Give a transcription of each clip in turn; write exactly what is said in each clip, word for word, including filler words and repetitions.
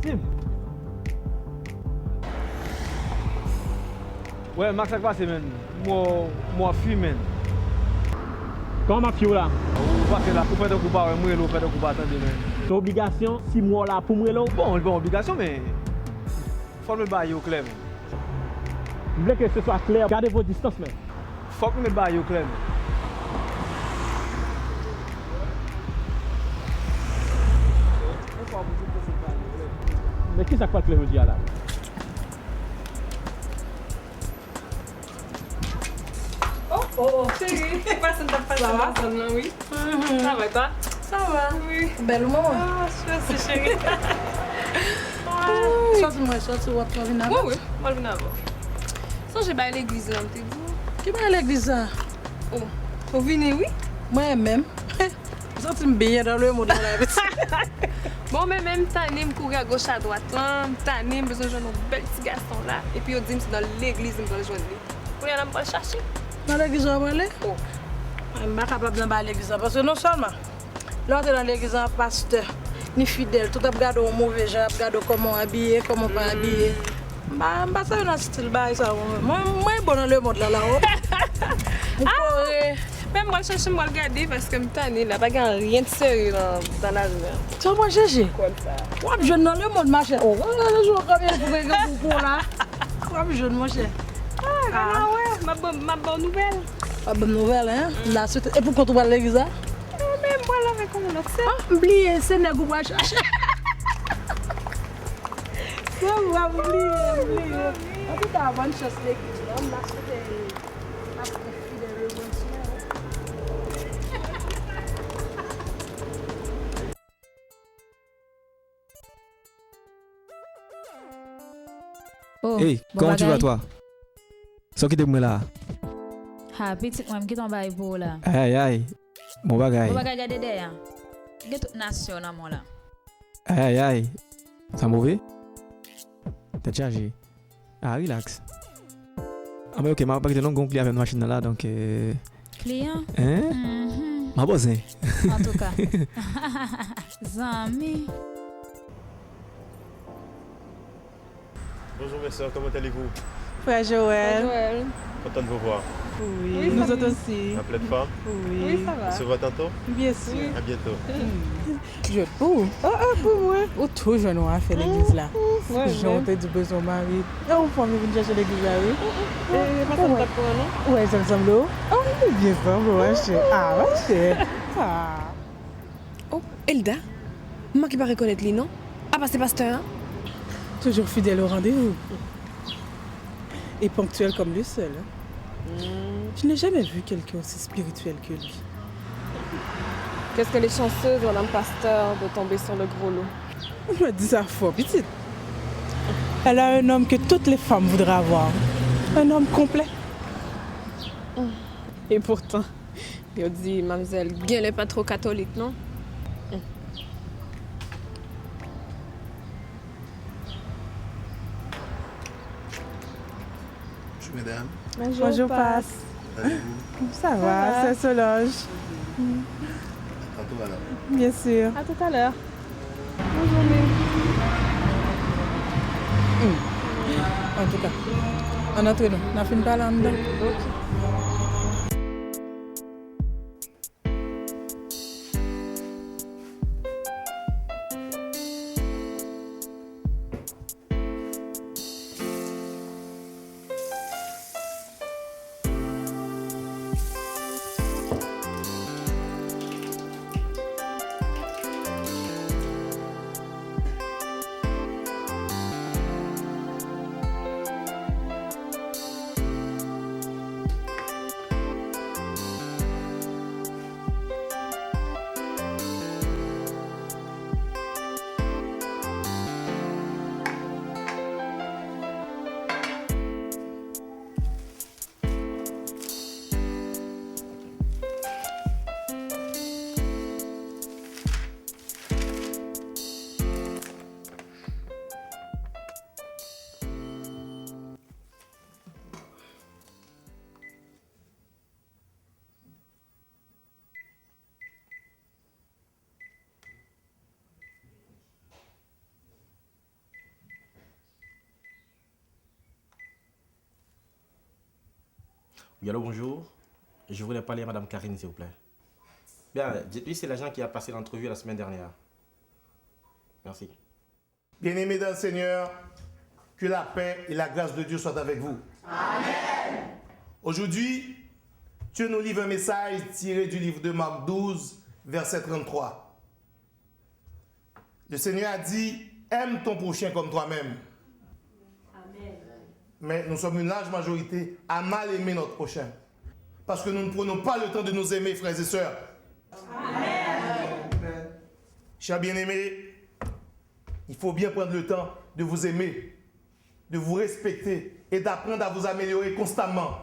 Dim. Wè, Max, sa k pase, menn? Mò, mò fi, menn. Kòman m ap fiy ou la? Ou pase la, ou fè tankou w pa wè m, ou rele, ou fè tankou w pa tande, menn. Se obligasyon, si m wè w la, pou m rele w? Bon, li pa yon obligasyon, men fò nou ba yo klè, menn. M vle ke se swa klè. Gade vos distances, menn. Fòk nou met bagay yo klè, menn. Men kisa k pral klè jodi a la? Oh, oh, oh, cheri, pase m t ap pase nan zòn nan, wi. Mhm. Travay pa? Sa va. Wi. Bèl ou manman? Ah, mèsi, cheri. Sòti mwen, sòti w ap vin avè m? Wi, wi, m ap vin avè w. Sonje bay legliz la, m te di w. Ki bay legliz la? Oh, ou vini, wi. Mwen menm. M santi m byen nan lemonn la, la, pitit. Bon, men menm tann m kouri agoch adwat lan, m tann m bezwen jwenn yon bèl ti gason la, epi yo di m se nan legliz m pral jwenn li. Kounye a la m pral chache. Nan legliz w ap prale? Oh. Ay, m pa kapab nan bay legliz la, paske non sèlman lè w antre nan legliz la, pastè, ni fidèl, tout ap gade w move jan, ap gade w kòman w abiye, kòman w pa abiye. M pa, m pa sa yo nan stil bagay sa yo, mwen, mwen bon nan lemonn la, la, o. M kore. Men m pral chache, m pral gade, paske m tann la, pa gen anyen de serye nan, nan lavi a. Sa w pral chache? Kòb sa. W ap jwenn nan lemonn, machè. O, w ap jwenn nan lemonn, machè. O, w ap jwenn, monchè. Ah, gade, wè, m ap ban, m ap ba w nouvèl. W ap ban m nouvèl, en? La suite. E pou kont ou pral legliz la? Non, men m pral avèk yon lòt sè. Ah, m bliye, se nèg ou pral chache. Se vre, m bliye, m bliye. Antouka, bòn chans legliz la, m la swete pastè fidèl yo pran swen. Oh, ey, bon kòman tu vas, bagay, toi? Sa w kite pou mwen la? Ha, pitit mwen, m kite yon bagay pou ou la. Ay, ay, ay. Bon bagay. Bon bagay, gade dèyè a. Gen tout nasyon nan men w la. Ay, ay, ay. Sa move? Tèt chaje. Ah, relax. Ah, men ok, m ap kite non, gon kliyan avè m nan machin nan la, donk, euh, kliyan? Hein? Mhm. M ap zen. Antouka. Zanmi. Bonjour mes sœurs, comment allez-vous? Frère Joël. Frère Joël. Content de vous voir. Oui, nous autres aussi. En pleine forme? Oui. Oui, ça va. On se voit tantôt? Bien sûr. À bientôt. Jwèt pou ou. Oh, oh, pou mwen. Ou tou jwenn yon afè legliz la. Jan w te di w bezwen yon mari. E yon fanm vin chèche legliz la, wi. E pa sa m t ap pran, non. Ou wè jan l sanble w? Oh, li byen sanble w, machè. Ah, machè. Ah. Oh, Elda? M manke pa rekonèt li, non. Apa se pastè a? Toujours fidèle au rendez-vous. Et ponctuel comme lui seul, hein. Hmm. Je n'ai jamais vu quelqu'un aussi spirituel que lui. Qu'est-ce qu'elle est chanceuse, madame pasteur, de tomber sur le gros lot. Ou mèt di sa fò, pitit. Elle a un homme que toutes les femmes voudraient avoir. Un homme complet. Et pourtant, yo di manmzèl genlè pa twò katolik, non? Bonjour, mesdames. Bonjour, Pas. Comment allez-vous? Ça va, c'est Solange. À tantôt alors. Bien sûr. À tout à l'heure. Bonne journée. Hmm. Antouka, ann antre non, n a fin pale anndan. Ok. Oui, allô, bonjour. Je voulais parler à Madame Karine, s'il vous plaît. Bien, dites-lui c'est l'agent qui a passé l'entrevue la semaine dernière. Merci. Bien-aimés dans le Seigneur, que la paix et la grâce de Dieu soient avec vous. Amen. Aujourd'hui, Dieu nous livre un message tiré du livre de Marc douze, verset trente-trois. Le Seigneur a dit, aime ton prochain comme toi-même. Mais nous sommes une large majorité à mal aimer notre prochain. Parce que nous ne prenons pas le temps de nous aimer, frères et sœurs. Chers bien-aimés, il faut bien prendre le temps de vous aimer, de vous respecter et d'apprendre à vous améliorer constamment.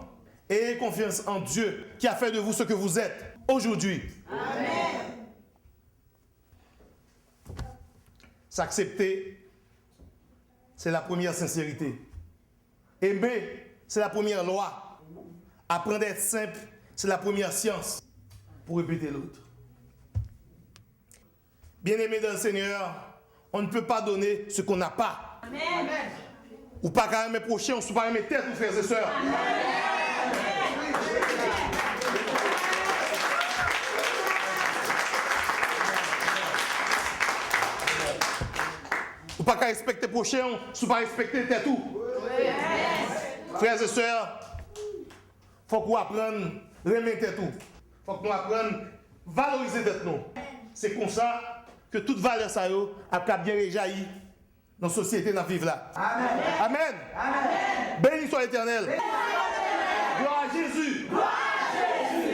Ayez confiance en Dieu qui a fait de vous ce que vous êtes aujourd'hui. S'accepter, c'est la première sincérité. Aimer, c'est la première loi. Apprendre à être simple, c'est la première science. Pour répéter l'autre. Bien-aimés dans le Seigneur, on ne peut pas donner ce qu'on n'a pas. Ou pa ka renmen pwochen w si w pa renmen tèt ou, frè e sè. Ou pa ka respekte pwochen w si w pa respekte tèt ou. Frè e sè, fòk ou aprann renmen tèt ou. Fòk nou aprann valorize tèt nou. Se konsa ke tout valè sa yo ap ka byen rejayi nan sosyete n ap viv la. Amèn. Amèn. Amèn. Béni soit l'Éternel. Gloire à Jésus.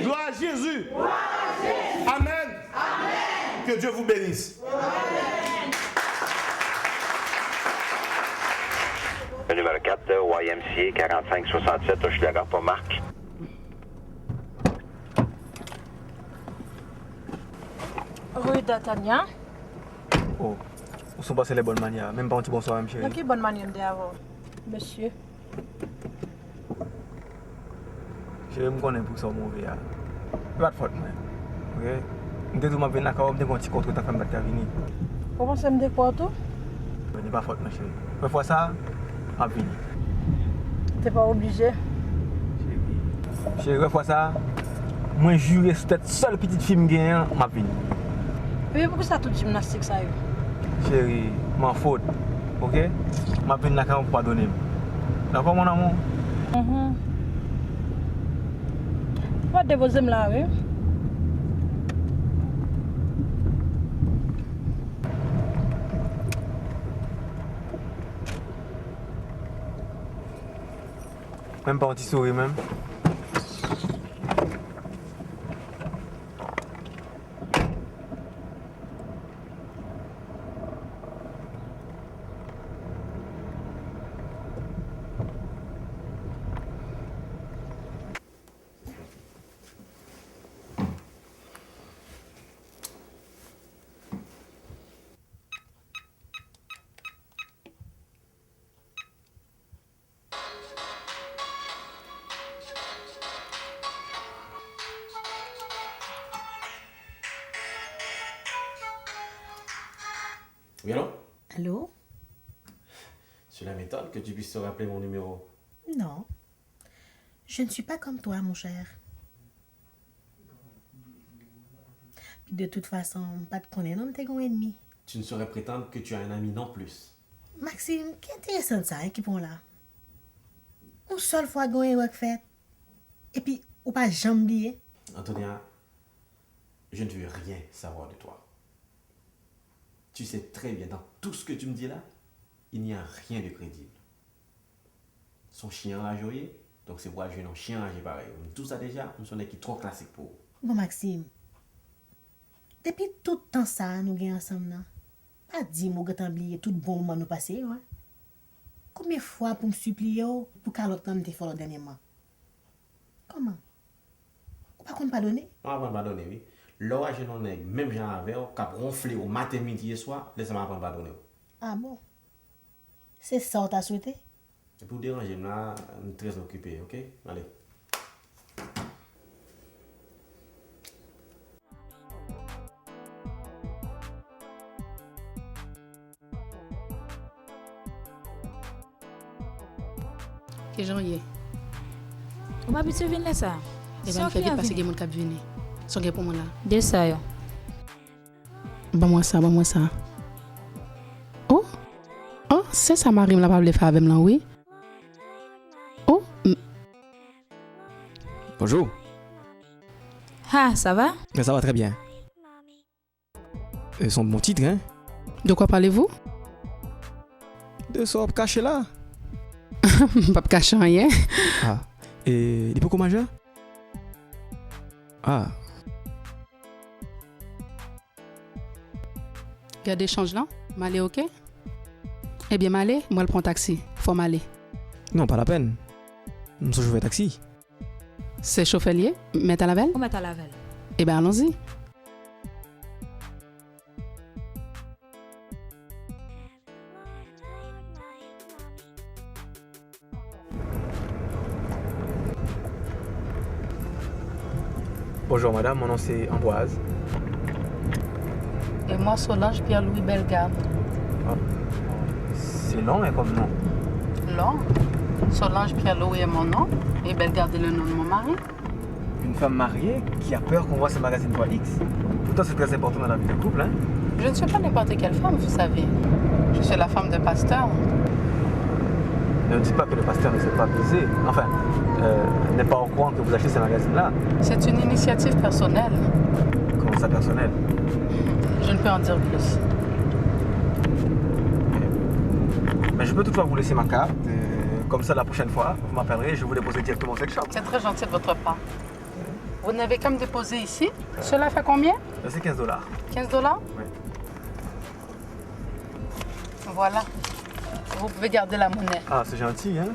Gloire à Jésus. Amèn. Amèn. Que Dieu vous bénisse. Le numéro quatre, Y M C A quarante-cinq soixante-sept, Hochelaga pour Marc. Rue D'Artagnan. Oh, ou son pase lè bòn manyè a. Menm pa yon ti bonswa menm, cheri. Nan ki bòn manyè m te avè w, mesye? Cheri, m konnen pou sa w move a. E pa t fòt mwen. Oke? M te di w m ap vin lakay ou, m te gen yon ti kontretan fè m pa t ka vini. Ou panse m te kwè w tou? Men e pa fòt mwen, cheri. Premye fwa sa a, m ap vini. Te pa oblije. Cheri, cheri, premye fwa sa a, mwen jire sou tèt sèl pitit fi m genyen an, m ap vini. Epi poukisa tout jimnastik sa yo? Cheri, m an fot, oke? M ap vin lakay ou pou padone m. Dakò, mon amour? Mhm. Ou pa depoze m la, wi. Menm pa yon ti souri menm. Oui, allô? Allô? Cela m'étonne que tu puisses te rappeler mon numéro. Non. Je ne suis pas comme toi, mon cher. Puis de toute façon, m pa t konnen non m te gen yon ènmi. Tu ne saurais prétendre que tu as un ami non plus. Maxime, ki enteresan sa, hein, ki pran w la? Yon sèl fwa gen yon erè k fèt, epi ou pa janm bliye. Antonia, je ne veux rien savoir de toi. Tu sais très bien, dans tout ce que tu me dis là, il n'y a rien de crédible. Se yon chen anraje w ye, donk se pou w al jwenn yon chen anraje parèy ou. M di w sa deja, m se yon nèg ki twò klasik pou ou. Bon, Maxime, depi tout tan sa a nou gen ansanm nan, pa di m ou gentan bliye tout bon moman nou pase yo, hein? Konbyen fwa pou m sipliye w pou kalòt lan m te fè w la dènyèman? Kòman? Ou pa konn padone? M aprann padone, wi. Lè w al jwenn yon nèg menm jan avè w, k ap wonfle w maten, midi e swa, lè sa a m aprann padone w. Ah bon? Se sa w ta swete? Epi w deranje m la, m trè okipe, oke? Ale. Kijan w ye? Ou pa abitye vin lè sa. Ebyen, fè vit paske gen moun k ap vini. Sa w gen pou mwen la? De sa yo. Ban mwen sa, ban mwen sa. Oh! Oh, se sa mari m la pa vle fè avè m lan, wi. Oh! M- Bonjour. Ha, ça va? Mais ça va très bien. Euh, c'est un bon titre, hein? De quoi parlez-vous? De sa w ap kache la? M p ap kache anyen. Ah. E li poko majè? Ah. Gade echanj lan, m ale, oke? Ebyen, m ale, m pral pran taksi. Fò m ale. Non, pa lapèn. M se chofè taksi. Se chofè l ye? Mèt al avè l? Ou mèt al avè l. Ebyen, alonzi. Bonjour madame, mon nom c'est Ambroise. Et moi, Solange Pierre-Louis Bellegarde. Ah, c'est long hein, comme nom. Long. Solange Pierre-Louis est mon nom et Bellegarde est le nom de mon mari. Une femme mariée qui a peur qu'on voit ce magazine trois X. Pourtant, c'est très important dans la vie d'un couple, hein. Je ne suis pas n'importe quelle femme, vous savez. Je suis la femme d'un pasteur. Ne dites pas que le pasteur ne s'est pas baisé, enfin, euh, n'est pas au courant que vous achetez ce magazine-là. C'est une initiative personnelle. Comment ça, personnelle? Je ne peux en dire plus. Mais je peux toutefois vous laisser ma carte, euh, comme ça, la prochaine fois, vous m'appellerez, je vous dépose directement au sex shop. C'est très gentil de votre part. Vous n'avez qu'à me déposer ici. Cela fait combien? Ça, c'est quinze dollars. Quinze dollars? Oui. Voilà. Vous pouvez garder la monnaie. Ah, c'est gentil, hein?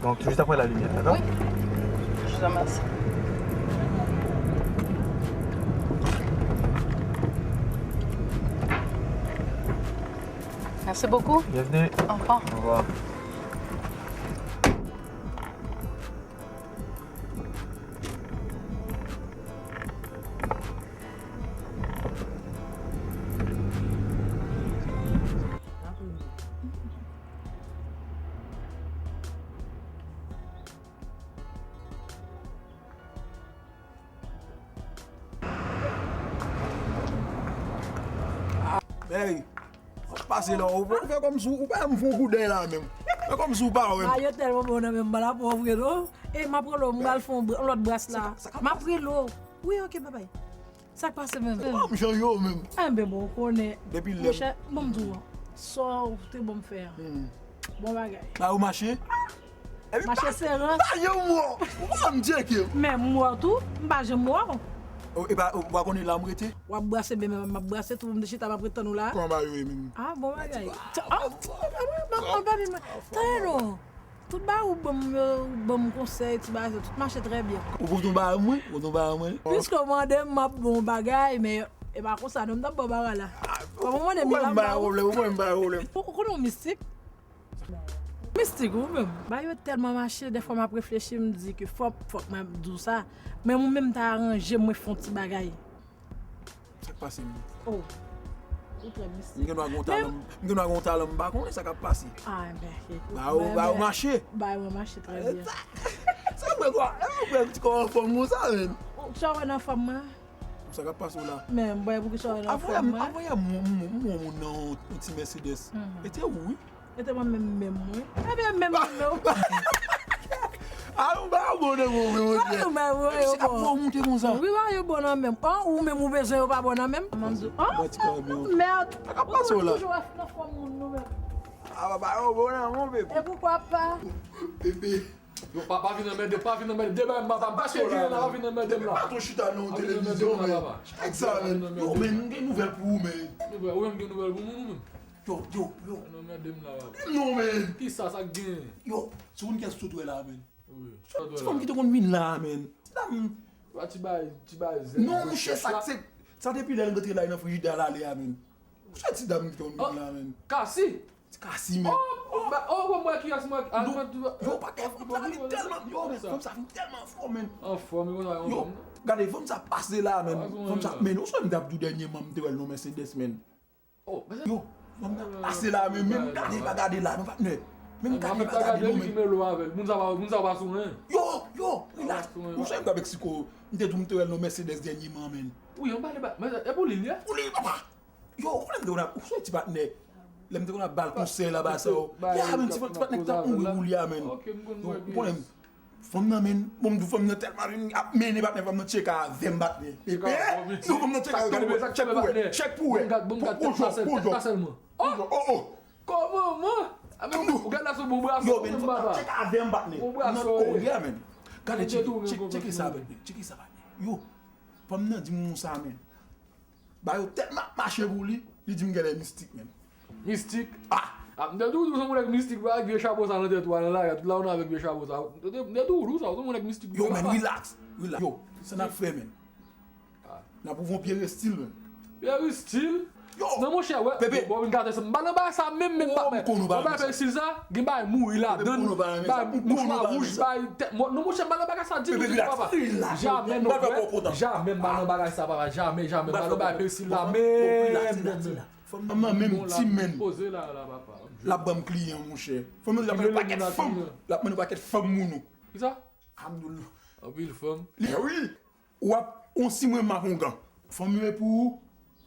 Donc, juste après la lumière, d'accord? Oui. Je vous remercie. Merci beaucoup. Bienvenue. Au revoir. Au revoir. Hey, pase la, ou fè kòmsi ou pa janm fè yon koudèy la menm. Fè kòmsi ou pa wè m. Mayo tèlman bon nan men m, m pa la pou w vre non. E m ap rele w, m pral fè yon br- lòt bras la. M ap rele w. Wi, oke, babay. Sa k pase menm? Kòm jan yo menm. Enben bon, ou konnen. Depi lè. Monchè, ban m di w, sa w te ban m fè a. Hmm. Bon bagay. Ba yo mache? Epi mache seran. Ba yo mò. Ou pa m tcheke. Men m wè w tou, m pa janm wè w. O, e pa, ou pa konnen la m rete? W ap brase, men m ap brase tou, m te chita, m ap ret tann ou la. Kòman ba yo ye menm? Ah, bon bagay. Ah, ah, ah, ah, ah, ah, ah, tande non. Tout bagay ou ban m yo, ou ban m konsèy, ti bagay sa, tout mache trè byen. Ou konn yon bagay mwen? Ou konn yon bagay mwen? Piske w mande m, m ap ba w yon bagay, men e pa konsa non, m t ap ba w bagay la. Kòman w mande m, m ap ba w. Ou konnen yon mistik? Mistik, ou menm. Bagay yo tèlman mache, dèfwa m ap reflechi, m di ke fòk, fòk mwen di w sa. Men ou menm ta aranje mwen fè yon ti bagay. Sa k pase menm? Oh. Ou trè mistik. M gen dwa gen yon talan, m gen dwa gen yon talan, m pa konnen sa k ap pase. Ah, enben, ekout, ba yo, ba yo mache. Ba yo mache trè byen. Sa, sa mwen kwa, mwen ti kò anfòm konsa menm. Sa w wè nan fòm mwen? Sa k ap pase w la? Men, bwè, poukisa w wè nan fòm mwen? Avan yè, m, m, m, m wè yon moun nan yon ti Mercedes. Mhm. E te ou, wi. E te mwen menm, menm, wi. Ebyen, menm, menm, menm. A, ou ba yo bon nan mwen, mwen, mwen. Sa nou ba yo, yo bon. Ap fè w moute konsa. Wi, ba yo bon nan menm. An, ou menm, ou bezwen yo pa bon nan menm. Mwen di, an, mèd. Sa k ap pase w la? Toujou nan fòm moun nou menm. A, ba yo bon nan mwen, bebe. E poukwa pa? Bebe. Yo, papa vin anmède, pa vin anmède, deba m, papa, m pa gen la, pa vin anmède m la. Pa tou chita nan yon televizyon, men. Chak sa, men. Yo, men, m gen nouvèl pou ou, men. Nouvèl, ou menm gen nouvèl pou moun, ou menm? Yo, yo, yo. Vin anmède m la, papa. Non, men. Kisa, sa k gen? Yo, se yon kès sot wè la, men. Wi. Ti fanm ki te konn vin la, men. Ti dam. Wa ti bay, ti bay zen. Non, monchè, sa, se, sa depi lè l rantre la, nan frijidè a l ale a, men. Monchè, ti dam ki te konn vin la, men. Kasi. Ti Kasi, men. Oh, oh, ba, oh, bon, mwen ki yès, mwen, ah, mwen, yo, pa te, fanm sa vin tèlman, yo, men, fanm sa vin tèlman anfòm, men. Anfòm, yo, yo, gade, fanm sa pase la, men. Fanm sa, men, ou sonje m t ap di w dènyèman, m te wè l nan Mercedes, men. Yo, fanm nan pase la, men menm gade pa gade la, non, patnè. Menm gade pa gade, non, men. Moun sa pa, moun sa pa sou anyen. Yo, yo, relax. Ou sonje m t ap Meksiko, m te di w m te wè l nan Mercedes dènyèman, men. Wi, anba li ba, men e pou li l ye? Pou li, papa. Yo, ou konnen m te konn ap, ou sonje ti patnè. Lè m te konn ap ba l konsèy la, ba sa yo. Ya, men ti, ti patnè ki t ap mouri pou li a, men. Yo, ou konnen m, fanm nan, men, bon, m di w fanm nan tèlman vin ap mennen patnè, fanm nan tcheke avè m, patnè. Pepe, non, fanm nan tcheke avè m, gade, tchèk pou wè, tchèk pou wè. Pon jòk, pon jòk. Oh, oh. Kòman, man? Ou gade la sou bon bras, yo, men fanm nan tcheke avè m, patnè. Bon bras, oh, yeah, men. Gade, tcheke, tcheke, tcheke sa, patnè. Tcheke sa, patnè. Yo, fanm nan di m konsa, men. Ba yo tèt m ap mache pou li, li di m genlè mistik menm. Mistik? Ah! Ah, m te toujou di w se yon nèg mistik, ba, ak vye chapo sa nan tèt ou a nan lari a, tout la ou nan avèk vye chapo sa. M te, m te toujou di w sa, ou se yon nèg mistik. Yo, men, relax, relax. Yo, sa n ap fè, men. N ap ouvri yon Pierre Estil, men. Pierre Estil? Yo! Non, monchè, wè, bon, bon, vin gate sa. M pa nan bagay sa menm, menm, pa, men, Pierre Estil sa, gen bagay mouri ladan l, bay mouchwa wouj, bay tèt mò. Non, monchè, m pa nan bagay sa ditou, ditou, papa. Jamè, non. Jamè m pa nan bagay sa, papa. Jamè, jamè m pa nan bagay pesil la, menm, menm, menm. Fanm nan menm ti, men. L ap ban m kliyan, monchè. Fanm nan ap yon pakèt fanm. L ap mande yon pakèt fanm moun ou. Kisa? Abdoul. Anpil fanm. Wi. W ap, on si mwen m ap on gan. Fanm yo e pou ou,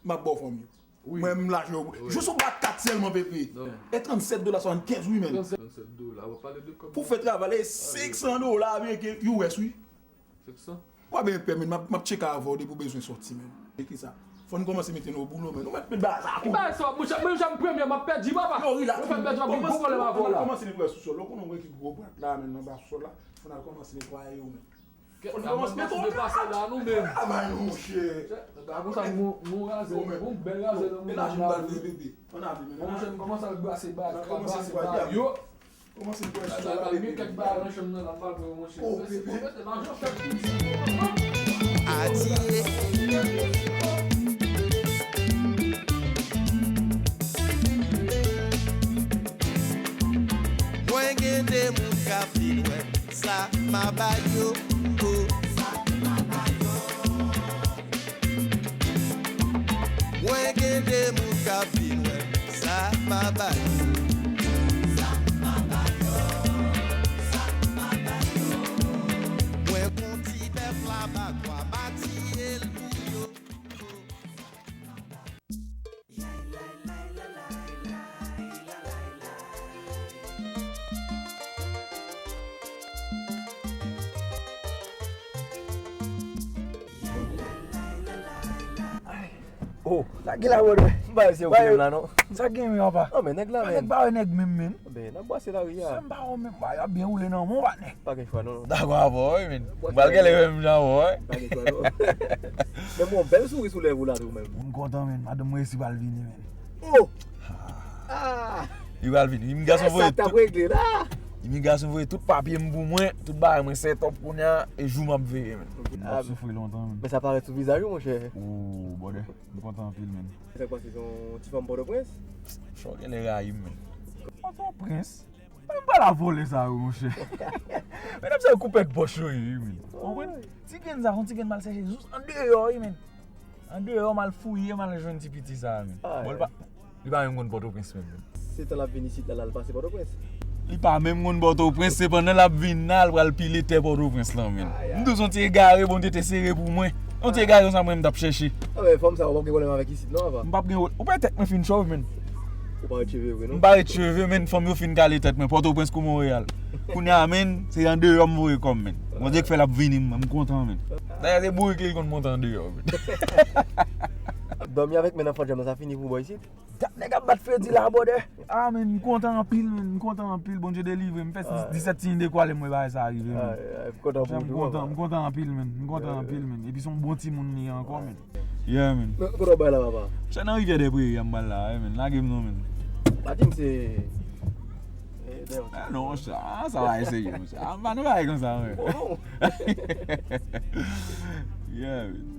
m ap ba w fanm yo. Mwen m lajan yo. Jis ou bat kat sèlman, Pepe. E trannsèt dola swasannkenz, wi, men. Trannsèt dola, w ap pale de kòb. Pou fè travay la, e senk san dola ameriken, U S, wi. Senk san? W ap byen pè, men, m ap, m ap tcheke avè w depi w bezwen sòti, men. E kisa? Fò n kòmanse mete nou o boulo, men. Nou mèt met bagay sa akote. Ki bagay sa, monchè, mwen menm jan m premye, m ap pèdi, papa. Yo, relax. Mwen fèk pèdi, w ap gen pwoblèm avè w la. Kòmanse netwaye sousòl la, ou konnen w gen ki gwo brat la, men, nan ba sousòl la. Fò n al kòmanse netwaye yo, men. Kèt la, mwen pase depase la, nou menm. Travay, non, monchè. Gade konsa, nou, nou razè, nou bèl razè nan moun nan. Ann ale, men. Monchè, nou kòmanse al brase ba, brase ba yo. Kòmanse netwaye sou la, bebe. Gen kèk bagay nan chanm nan, la, m pa vle, monchè. Oh, bebe. Lajan fèt tout. Adiye. Mwen gen de moun k ap vin wè m. Sa m a ba yo, oh. Mwen gen de moun k ap vin wè m. Sa m a ba yo. Mwen gon ti bèf labakwa, m a tiye l pou yo. Oh. Sa ki la, brother? M pa wè se yon pwoblèm la, non. Sa gen, men, papa? Non, men nèg la, men. Nèg pa wè nèg menm, men. Ben, n ap brase lari a. Sa m pa wè menm, ba, y ap byen woule nan men w, patnè. Pa gen chwa, non. Dakò avè w, wi, men. M pral genlè menm jan avè w, wi. Pa gen chwa, non. Men bon, bèl souri sou lèv ou la, tou, menm. M kontan, men. Madanm mwen resi pral vini, men. Oh! Ah! Li pral vini. Imigrasyon voye tout. Sa t ap regle la. Imigrasyon voye tout papye m pou mwen, tout bagay mwen set up kounye a, e jou m ap veye, men. M ap soufri lontan, men. Men sa parèt sou vizaj ou, monchè. Oh, brother. M kontan anpil, men. Sa k pase, se yon ti fanm Pòtoprens? Chò genlè rayi m, men. Pòtoprens? Men m pa la vòlè sa yo, monchè. Medam sa yo koupèt bòch yo ye, wi, men. Ou konprann? Ti grenn sa, se yon ti grenn m al chèche jis andeyò, wi, men. Andeyò, m al fouye, m al jwenn ti piti sa, men. Bon, li pa, li pa menm konn Pòtoprens, menm, men. Se tan l ap vin isit la, l al pase Pòtoprens? Li pa menm konn Pòtoprens, se pandan l ap vin la, l pral pile tè Pòtoprens lan, men. M di w se yon ti egare, Bondye te sere pou mwen. Yon ti egare konsa mwen m t ap chèche. Ah, men fanm sa, ou p ap gen pwoblèm avèk isit, non, papa? M p ap gen pwoblèm. Ou pa wè tèt mwen fin chòv, men. Ou pa ret cheve vre, non? M pa ret cheve, men. Fanm yo fin kale tèt mwen, Pòtoprens kou Monreyal. Kounye a, men, se andeyò m voye kò m, men. Bondye k fè l ap vini, m, m kontan, men. Dayè, se bourik li, li konn monte andeyò, men. Dòmi avèk men nan fò djòm nan, sa fini pou bò isit? Dat nèg ap bat fredi la, brother. Ah, men, m kontan anpil, men, m kontan anpil. Bondye delivre m. M fè disèt tini de kwa lè m wè bagay sa a rive, men. M kontan pou ou tou, papa. M kontan anpil, men. M kontan anpil, men. Epi se yon bon timoun li ye ankò, men. Yeah, men. Kote w bay la, papa? Chè nan Rivyè dè Preri a m pral la, wi, men. Lage m non, men. Pa di m se, eh, dèyè. Ah, non, sa, sa va eseye, monchè. Ah, m pa nan bagay konsa, men. Oh, non. Yeah, men.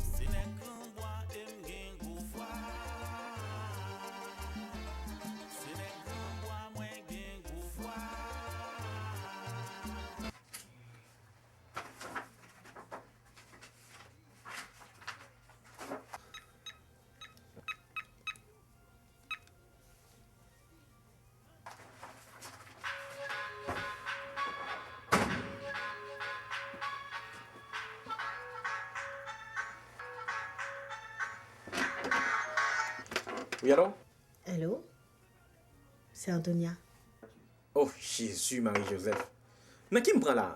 Se nèg gran bwa e m gen gwo fwa. Se nèg gran bwa mwen gen gwo fwa. Wi, alo? Alo? Se Antonia. Oh, Jezi, Mari Jozèf. Nan ki m pran la?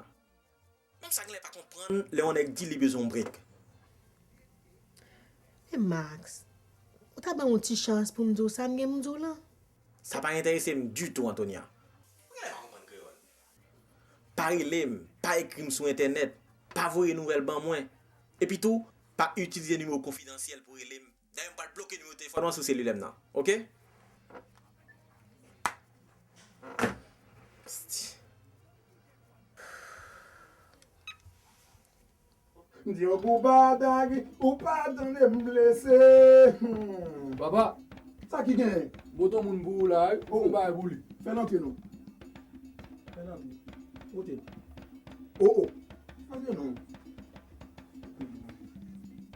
Menm sa genlè pa konprann lè yon nèg di li bezwen yon brek. E Max, ou ta ban m yon ti chans pou m di w sa m gen pou m di w lan? Sa pa enterese m ditou, Antonia. Ou genlè pa konprann kreyòl. Pa rele m, pa ekri m sou entènèt, pa voye nouvèl ban mwen. Epitou, pa itilize nimewo konfidansyèl pou rele m. Dayè, m pral bloke nimewo telefòn ou an sou selilè m nan, oke? M di yo pou w pa dagi, ou pa tande m blese. Hmm. Papa, Sa ki genyen? Boton moun pou ou la, wi. Ou fè bagay pou li. Fè l antre non. Fè l antre. Kote? O o. Antre non.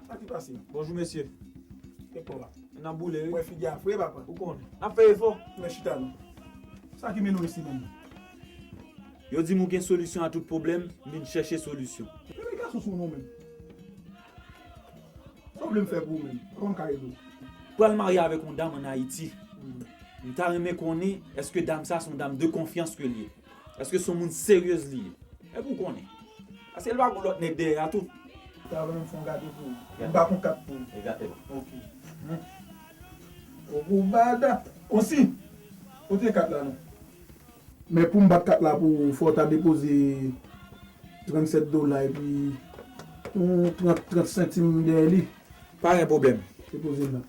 Sa ki pase? Bonjou mesye. E kò a. N ap boule, wi. Wè figi a fre, papa. Ou konnen. N ap fè efò. Men chita non. Sa ki mennen w isi menm? Yo di m ou gen solisyon a tout pwoblèm, m vin chèche solisyon. Epi gason sou non menm. Sa w vle m fè pou ou menm? Kòman m ka ede w? Pral marye avèk yon dam ann Ayiti. M ta renmen konnen èske dam sa se yon dam de konfyans ke l ye. Èske se yon moun seryez li ye? Epi w konnen. Paske l pa gon lòt nèg dèyè a tou. Sa vle m fè yon gade pou ou. M pa kon kat pou ou. Egzakteman. Ok. Ou bada. Osi. Kote kat la non? Men pou m bat kat la pou ou, fò w ta depoze trannsèt dola epi yon trant, trant santim dèyè li. Pa gen pwoblèm. Depoze l la.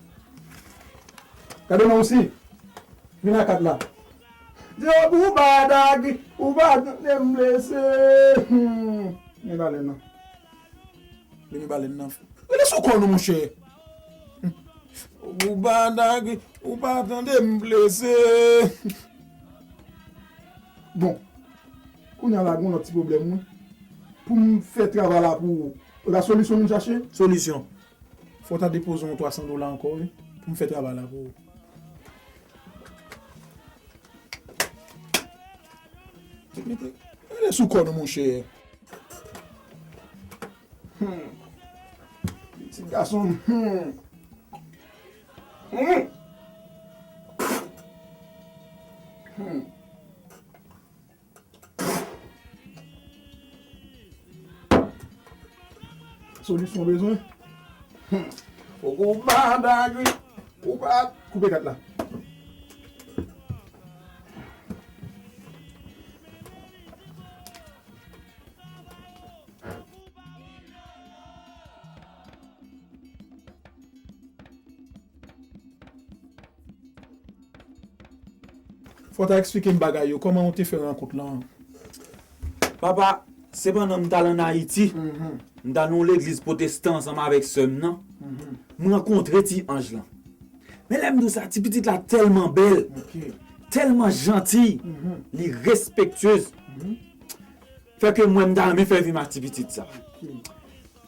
Gade non osi. Vin ak kat la. Di yo pou w pa dagi, ou pa tande m blese. Hmm. Men balèn nan. Vini balèn nan. Rele sou kò nou, monchè. Ou pa dagi, ou pa tande m blese. Bon. Kounye a la, gon lòt ti pwoblèm, wi. Pou m fè travay la pou ou. Ou la solisyon nou chache? Solisyon. Fò w ta depoze yon twa san dola ankò, wi. Pou m fè travay la pou ou. Mete, rele sou kò nou, monchè. Hmm. Pitit gason m. Hmm. Hmm. Hmm. Solisyon bezwen. Hmm. Fòk ou pa dagi. Ou pa. Koupe kat la. Fò w ta eksplike m bagay yo, kòman w te fè rankont lan? Papa, se pandan m t al ann Ayiti, m t al nan yon legliz pwotestan ansanm avèk sè m nan. M rankontre ti anj lan. Men lè m di w sa, ti pitit la tèlman bèl, tèlman jantiy, li respektyez. Fè ke mwen m ta renmen fè vi m ak ti pitit sa.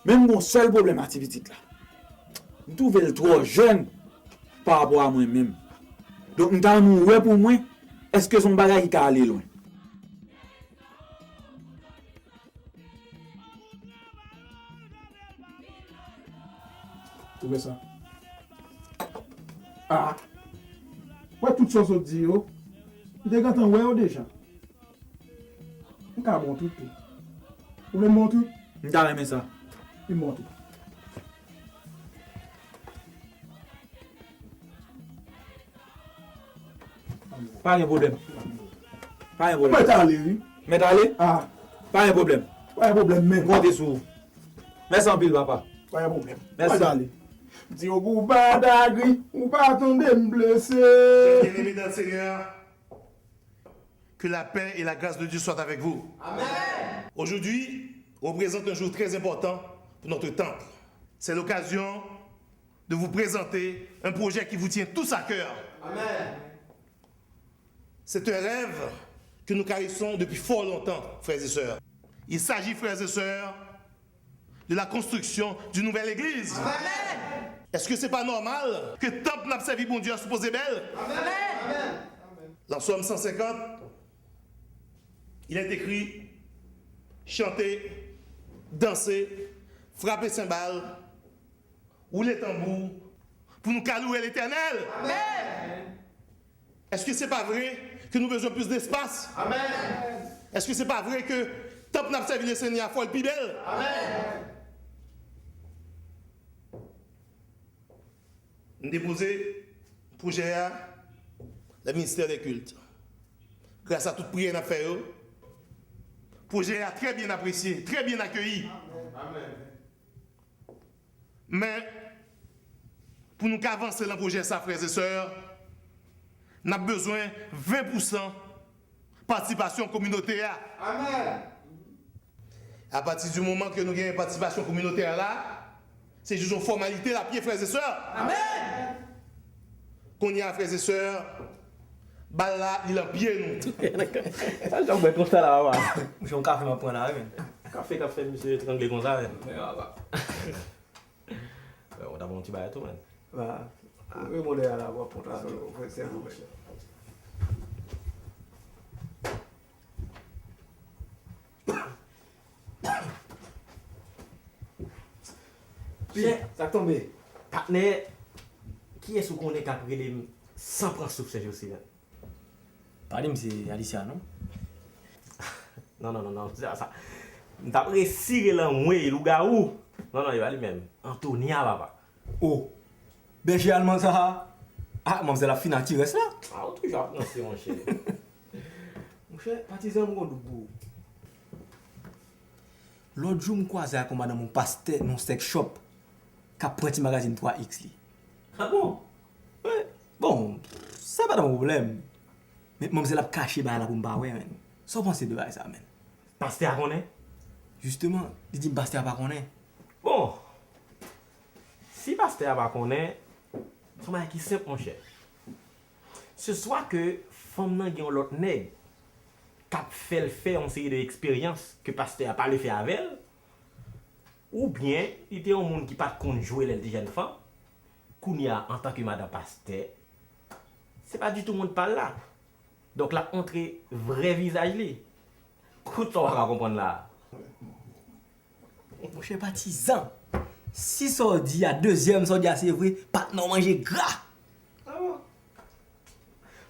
Men m gon sèl pwoblèm ak ti pitit la. M twouve l twò jèn pa rapò a mwen menm. Donk m ta renmen w wè pou mwen, èske se yon bagay ki ka ale lwen? Ou wè sa? Ah! Wè tout sa w sot di yo, m te gentan wè yo deja. M ka montre w tou. Ou vle m montre w? M ta renmen sa. Vin montre. Pa gen pwoblèm. Pa gen pwoblèm. Mèt ale, wi. Mèt ale? Ah. Pa gen pwoblèm. Pa gen pwoblèm, men. M konte sou ou. Mèsi anpil, papa. Pa gen pwoblèm. Mèsi. Mèt ale. Di yo pou w pa dagri, ou pa tande m blese. Bien-aimés dans le Seigneur, que la paix et la grâce de Dieu soient avec vous. Amen. Aujourd'hui représente un jour très important pour notre temple. C'est l'occasion de vous présenter un projet qui vous tient tous à cœur. Amen. C'est un rêve que nous caressons depuis fort longtemps, frères et sœurs. Il s'agit, frères et sœurs, de la construction d'une nouvelle église. Amen. Èske se pa nòmal ke tanp n ap sèvi Bondye a sipoze bèl? Amen. Nan Sòm san senkant, il est écrit, chantez, dansez, frappez cymbales, roulez tambour, Pou nou ka louwe Letènèl. Amèn. Èske se pa vre ke nou bezwen plis despas? Amèn. Èske se pa vre ke tanp n ap sèvi Lesenyè a fò l pi bèl? Amèn. M depoze pwojè a nan ministè dè kilt. Gras a tout priyè n ap fè yo, pwojè a trè byen apresye, trè byen akeyi. Amèn. Men, pou nou ka avanse nan pwojè sa, frè e sè, n ap bezwen ven pousan patisipasyon kominote a. Amèn. Apati di moman ke nou genyen patisipasyon kominote a la, se jis yon fòmalite l ap ye, frè e sè. Amèn. Kounye a, frè e sè, bal la, li lan pye nou. Sa jan w bwè konsa la, papa? Monchè, yon kafe m ap pran la, wi, men. Kafe k ap fè misye trangle konsa, men. Men, papa. Bon, w ta pran yon ti bagay tou, men. Ba, ou reponn a la, w ap pran ta sou, frè, se bon, monchè. Pi, sa k tonbe? Patnè, kiyès ou konnen k ap rele m san pran souf sèjosi, menm? Pa di m se Alicia, non? Non, non, non, non, sa, sa. M t ap resi rele anmwey, lougawou. Non, non, e pa li menm. Antonia, papa. O, bèje alman sa a. Ah, manmzèl ap fin ak ti rès la. Ah, ou toujou ap ranse, monchè. Monchè, patizan, m gon dout pou ou. Lòt jou, m kwaze ak yon madanm yon pastè nan yon sex shop k ap pran ti magazin twa X li. Ah bon? Wi. Bon, sa pa t yon pwoblèm. Men manmzèl ap kache bagay la pou m pa wè, menn. Sa w panse de bagay sa, menn? Pastè a konnen? Jisteman, li di m pastè a pa konnen. Bon, si pastè a pa konnen, se yon bagay ki senp, monchè. Se swa ke fanm nan gen yon lòt nèg k ap fè l fè yon seri de eksperyans ke pastè a pa vle fè avè l, oubyen li te yon moun ki pa t konn jwe lè l te jèn fanm, kounye a, antanke madan pastè, se pa ditou moun pa l la. Donk, l ap montre vrè vizaj li. Kout sa w pa ka konprann la a. Monchè patizan, si sa w di a, dezyèm sa w di a se vre, patnè w manje gra. Ah bon?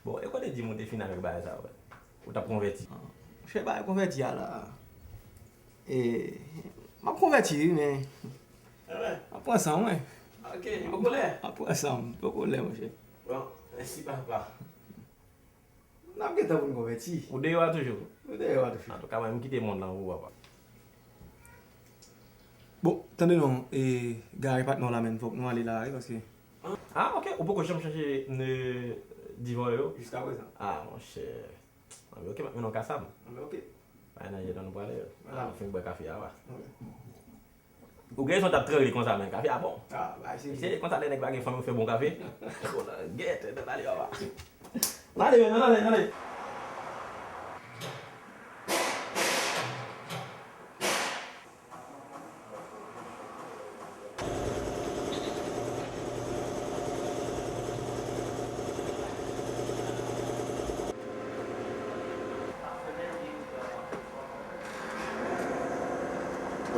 Bon, e kote di m ou te fin avèk bagay sa a, wè? Ou t ap konvèti? Monchè, bagay konvèti a la. E, m ap konvèti, wi, men. M ap pran san mwen. Ok, poko lè. M ap pran san m, poko lè, monchè. Bon, mèsi, papa. N ap gentan pou n konvèti. Ou deyò a toujou? Nou deyò a toujou. Antouka, mwen, m kite mond lan pou ou, papa. Bon, tande non, e, gare patnè w la, menn, fòk nou ale la, wi, paske. Ah, ok, ou poko janm chanje ne divan yo? Jiskaprezan. Ah, monchè. Anben, ok, m ap mennen w kasa m. Anben, ok. Bay nan je nan nou prale yo. Ah, nou fin bwè kafe a, wa. Ok. Ou gen rezon t ap trangle konsa, men kafe a bon. Ah, bay, se se konsa lè nèg pa gen fanm yo fè bon kafe. Bon, nan gèt, nan ale, papa. Nan ale, men, nan ale, nan ale.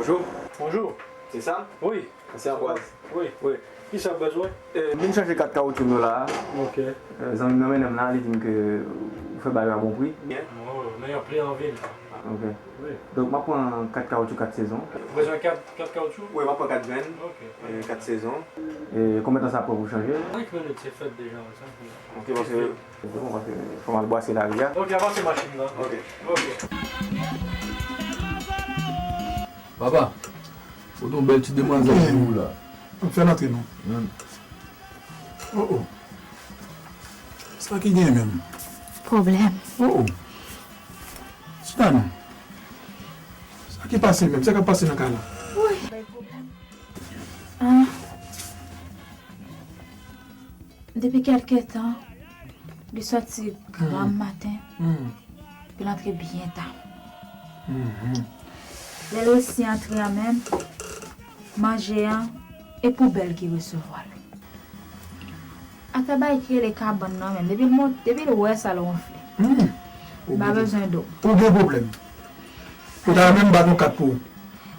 Bonjou. Bonjou. Se sa? Wi. Se Anbwaz. Wi. Wi. Kisa w bezwen? Eh, m vin chache kat kawotchou m yo la a. Ok. Eh, zanmi m nan mennen m la, li di m ke ou fè bagay yo a bon pri. Byen. Oh, nan yon pri an vil. Ok. Wi. Donk, m ap pran kat kawotchou kat sezon. Ou bezwen kat, kat kawotchou? Wi, m ap pran kat grenn. Ok. Eh, kat sezon. E konbyen tan sa pran pou chanje? Senk minit, se fèt deja, wi, senk minit. Ok, paske, se bon, paske fò m al bwase lari a. Ok, avanse machin nan. Ok. Ok. Papa, ou gen yon bèl ti demwazèl pou ou la. Fè l antre non. Oh, oh. Sa ki gen menm? Pwoblèm. Oh, oh. Chita non. Sa ki pase menm? Sa k ap pase nan kay la? Woy. Ah. Depi kèlke tan, li sòti granm maten, epi l antre byen ta. Lè l resi antre an menm, manje an, e poubèl ki resevwa l. Atè bay ki rele kabann nan menm, depi l mont, depi l wè sa l wonfle. M pa bezwen do. Ou gen pwoblèm. Ou ta renmen m bat yon kat pou ou?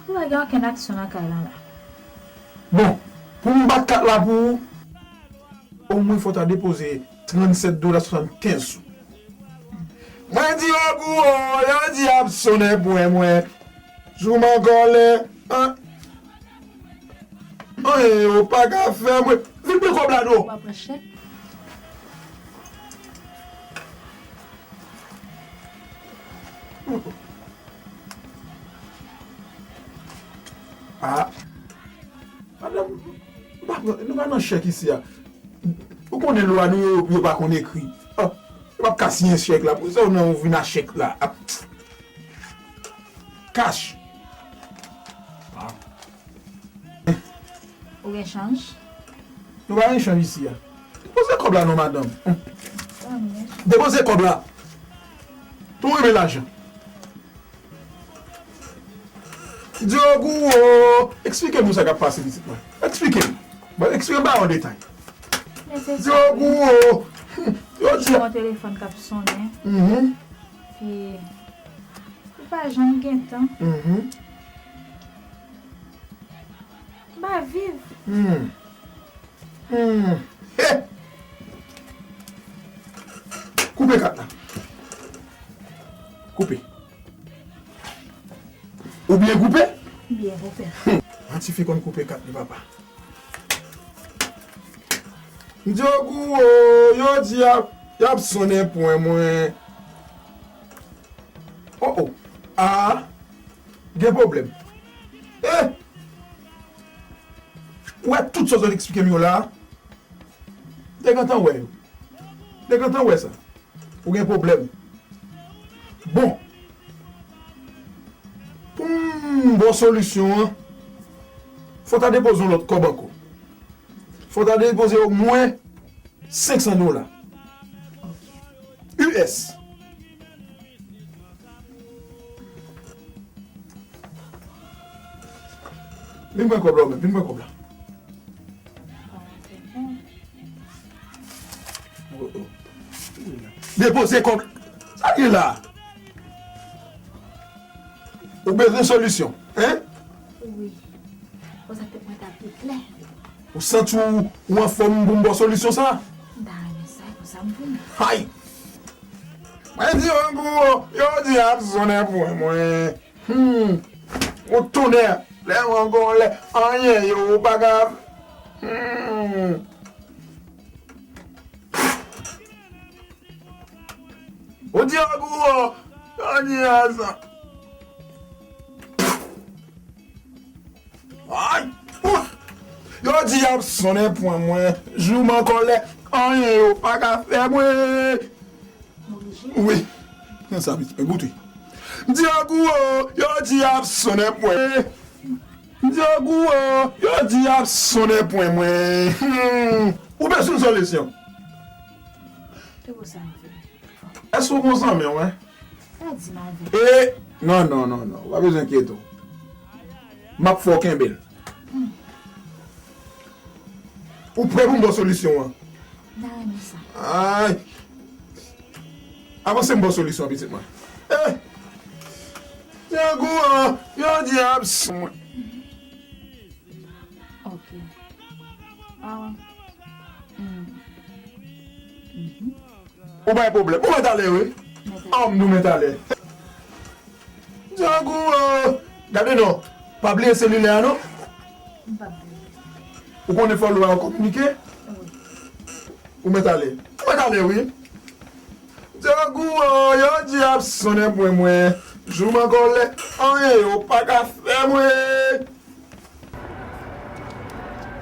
Ou pa gen okenn aksyon nan kay lan la. Bon, pou m bat kat la pou ou, Omwen fò w ta depoze trannsèt dola swasannkenz sou. Mwen di yo gwo, yo di ap sonnen pwen mwen. Jou m an kòlè, an, anyen yo pa ka fè mwen. Vin pran kòb la non. Ou pa pran chèk? Ah. Madanm, nou pa pran, nou pa nan chèk isi a. Ou konnen lwa nou yo, yo pa konn ekri. Ah, yo p ap ka siyen chèk la. Pou sa ou nan ou vin a chèk la. Ah. Kach. Ah. Ou gen chanj? Nou pa gen chanj isi a. Depoze kòb la non, madanm. Depoze kòb la. Tou renmen lajan. Diogo, eksplike nou sa k ap pase, pitit mwen. Eksplike m. Bon, eksplike m ba yon detay. Diogo, yo di. Yon telefòn k ap sonnen. Mhm. Epi, li pa janm gen tan. Mhm. M pa viv. Hmm. Hmm. He! Koupe kat la. Koupe. Ou byen koupe? Byen koupe. Hmm. An tifi konn koupe kat li, papa. Diogo, yo di y ap, y ap sonnen pwen mwen. Oh, oh. Ah, gen pwoblèm. Eh! Ou wè tout sa w t ap eksplike m yo la a? M te gentan wè yo. M te gentan wè sa. Ou gen pwoblèm. Bon. Pou m ba w solisyon an, fò w ta depoze yon lòt kòb ankò. Fò w ta depoze omwen senk san dola. U S. Vin pran kòb la ou menm, vin pran kòb la. Oh, oh. Depoze kòb. Sa gen la? Ou bezwen solisyon, en? Wi. Konsa tèt mwen ta pi klè. Ou santi w, ou anfòm pou m ba w solisyon sa? M ta renmen sa, konsa m vini. Hay! Mwen di yon kou, yo di ap sonnen pwen mwen. Hmm. Ou tonnè, lè w an kòlè, anyen yo ou pa ka. Hmm. Ou di yon kou, yo di ap sonnen. Ay! Ouf! Yo di y ap sonnen pwen mwen. Jou m an kòlè, anyen yo pa ka fè mwen. Wi. Nan sa, pitit mwen, goute. M di yo gwo, yo di y ap sonnen pwen. M di yo gwo, yo di y ap sonnen pwen mwen. Hmm. Ou bezwen solisyon? Se pou sa m fè. Èske w gon zanmi w, en? Sa di m avè. E, non, non, non, non. W pa bezwen enkyete w. M ap fè w kenbe l. Ou prè pou m ba w solisyon an? M ta renmen sa. Ay. Avanse m ba w solisyon an, pitit mwen. E! Django an, yo di ap sou mwen. Ok. Ah. Hmm. Mhm. Ou bay pwoblèm. Ou mèt ale, wi. Mèt ale. An, m di w mèt ale. Django, euh, gade non. Pa bliye selilè a, non. M p ap bliye. Ou konnen fò lwa yo kominike? Wi. Ou mèt ale. Ou mèt ale, wi. Django, euh, yo di ap sonnen pwen mwen. Jou m an kòlè, anyen yo pa ka fè mwen.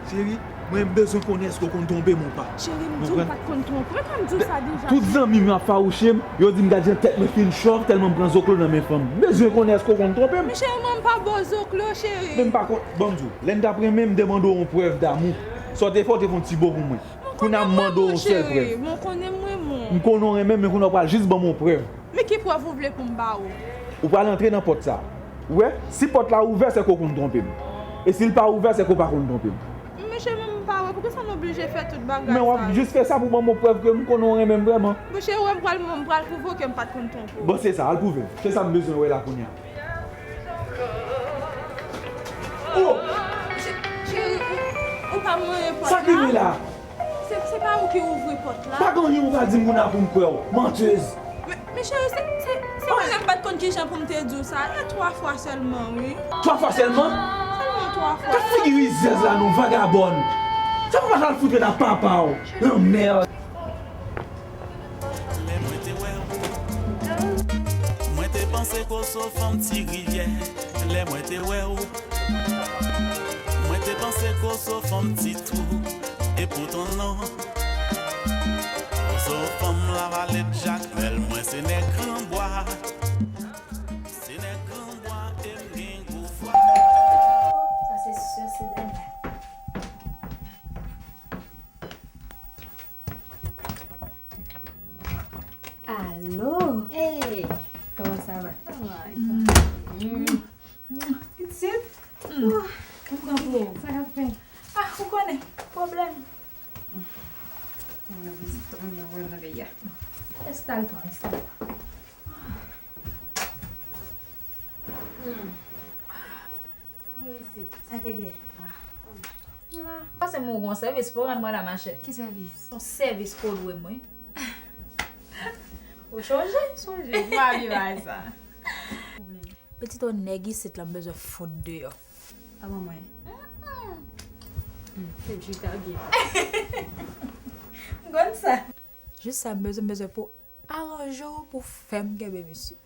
Cheri, mwen m bezwen konnen èske w konn twonpe m ou pa. Cheri, m di w m pa t konn twonpe m, m di w sa deja. Tout zanmi m yo ap fawouche m, yo di m gad jan tèt mwen fin chòv tèlman m pran zoklo nan men fanm. M bezwen konnen èske w konn twonpe m. Men cheri, mwen m pa ba w zoklo, cheri. Men m pa konn, ban m di w, lè n t ap renmen, m te mande w yon prèv damou. Sa w te fè, w te fè yon ti bo pou mwen. Kounye a m mande w yon sèl prèv. Mwen konnen m renmen w. M konnen w renmen m, men kounye a w pral jis ban m yon prèv. Men ki prèv ou vle pou m ba ou? Ou pral antre nan pòt sa. Ou wè, si pòt la ouvè, se ke w konn twonpe m. E si l pa ouvè, se ke w pa konn twonpe m. Men cheri, men m pa wè poukisa n oblije fè tout bagay sa yo. Men w ap jis fè sa pou ban m yon prèv ke m konnen w renmen m vrèman. Bon cheri, wè m pral, m pral pwouve w ke m pa t konn twonpe w. Bon, se sa, al pwouve m. Se sa m bezwen wè la kounye a. Oh! Cheri, ou, ou pa mwen pòt la? Sa ki gen la? Se pa ou ki ouvri pòt la. Pa gen anyen ou ka di m kounye a pou m kwè w. Mantèz. Men, men cheri, se, se, se mwen menm m pa t konn kijan pou m te di w sa. E twa fwa sèlman, wi. Twa fwa sèlman? Sèlman twa fwa. Gad figi rizèz la non, vagabòn. Sa pou pa al fout ret ak papa w. Lanmèd. Lè mwen te wè w, mwen te panse Koso fanm Ti Rivyè. Lè mwen te wè w, mwen te panse Koso fanm Ti Twou. E poutan non, Koso fanm Lavale Jakmèl, mwen se nèg Granbwa. Se nèg Granbwa e m gen gwo vwa. Sa se si, se dènye. Alo. Hey. Kòman sa va? Sa va, e twa? Mm. Mm. Pitit. Mm. Ou pran pou ou. Sa k ap fèt? Ah, ou konnen, pwoblèm. Mwen nan vizit, mwen nan vizit nan peyi a. Enstale twa, enstale twa. Mm. Wi, isit. Sa k regle? Ah, m la. Pase m yon sèvis pou rann mwen la, machè. Ki sèvis? Yon sèvis pou dwe mwen. Ou chonje? Chonje. M pa bliye bagay sa. Pitit, yon nèg isit la, m bezwen fout deyò. A ban mwen. Mm-mm. Mm, se chita byen. M konn sa. Jis sa m bezwen, m bezwen pou aranje w pou fè m kenbe misye.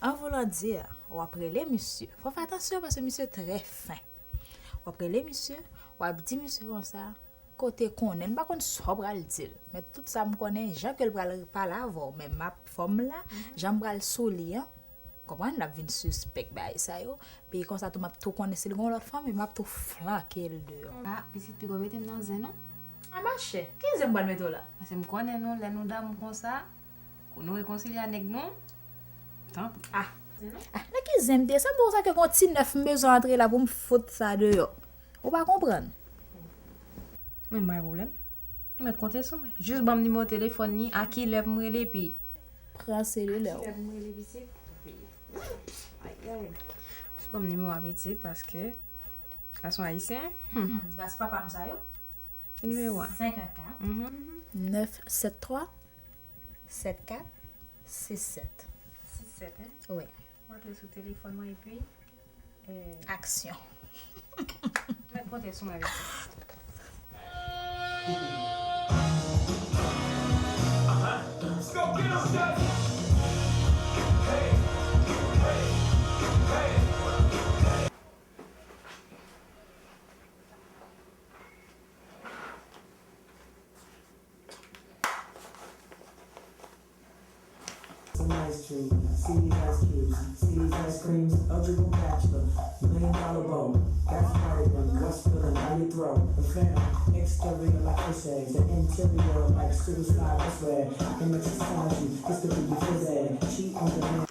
An voulan di, w ap rele misye. Fò w fè atansyon paske misye trè fen. W ap rele misye, w ap di misye konsa, kote konnen, m pa konn sa w pral di l. Men tout sa m konnen, jan ke l pral pale avè w, men m ap, fò m la, jan m pral sou li an, konprann, l ap vin sispèk bagay sa yo. Pi konsa tou, m ap tou konnen si l gen yon lòt fanm, m ap tou flanke l deyò. Ah, pitit, piga w mete m nan zen, non? Ah, machè, ki zen m pral mete w la? Paske m konnen nou, lè nou damou konsa, pou nou rekonsilye a nèg nou, tanpri. Ah. Ah, nan ki zen m te ye? Sa m di w sa ke gon ti nèf m bezwen antre la pou m fout sa deyò. Ou pa konprann? Mwen, m pa gen pwoblèm. Ou mèt konte sou mwen. Jis ban m nimewo telefòn li, a kilè pou m rele, epi pran selilè w. A kilè pou m rele pitit? Ay, ay. Jis ban m nimewo a pitit, paske gason ayisyen. Hmm. Hmm, gras papa m sa yo. Nimewo a. Senk an kat. Mhm. Nèf sèt twa, sèt kat, sis sèt. Sis sèt, en? Wi. Mwen antre sou telefòn mwen epi, eh, aksyon. Mèt konte sou mwen, mesye. Some ice cream, see these ice cubes, see these ice creams, eligible bachelor, million dollar bow, that's better than what's spilling on your throat. The fam, exterior like fish eggs, the interior like suicide, I swear, I can exercise you, this could be your phys ed. Cheat on the man.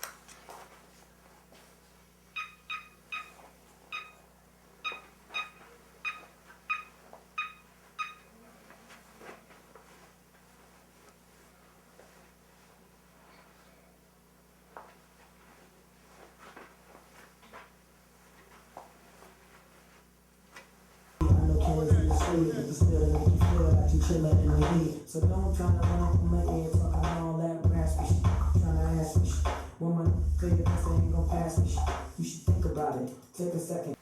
I know Kayla's in the street, but you still make you feel like you chillin' in the heat. So don't try to run up on my ear talking all that raspy shit. Tryna ask me shit. When my figure person ain't gon' pass me shit. You should think about it. Take a second.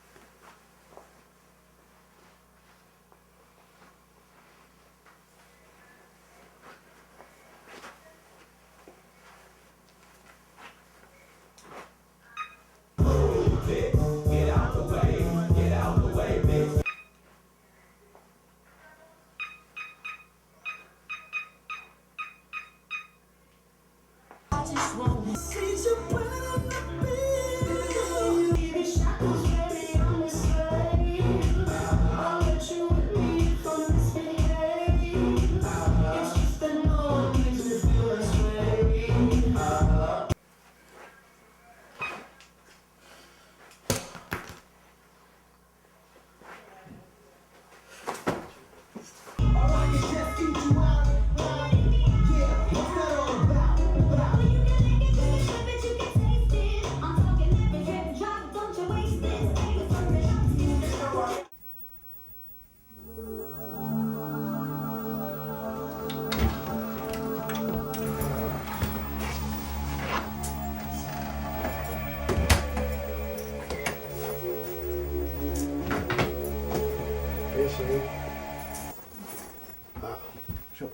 Cho.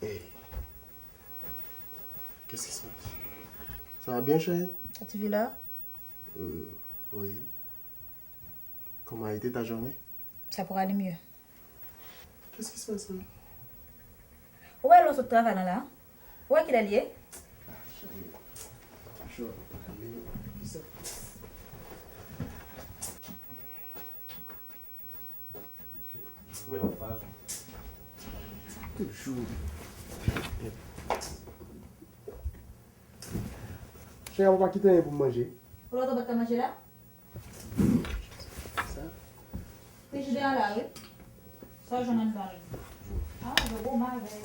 Hey. Qu'est-ce qui se passe? Ça va bien, chérie? As-tu vu l'heure? Euh, oui. Comment a été ta journée? Ça pourrait aller mieux. Qu'est-ce qui se passe là? Ou wè lè w sot travay lan la? Ou wè kilè l ye? Ah, chérie. Toujours aller vite. Toujou. Chè, papa kite anyen pou m manje. Ou lòt ou pa t ka manje la? Sa? Frijider an la, wi. Sa w jwenn anndan l? Ah, je vous m'avais.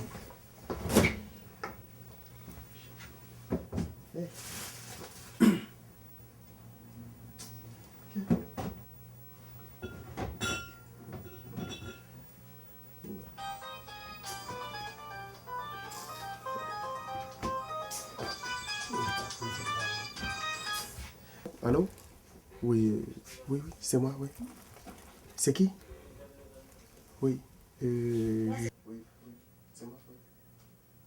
Allô? Oui, euh, oui, oui, c'est moi, oui. C'est qui? Oui, euh, je- Oui, oui, c'est moi, oui.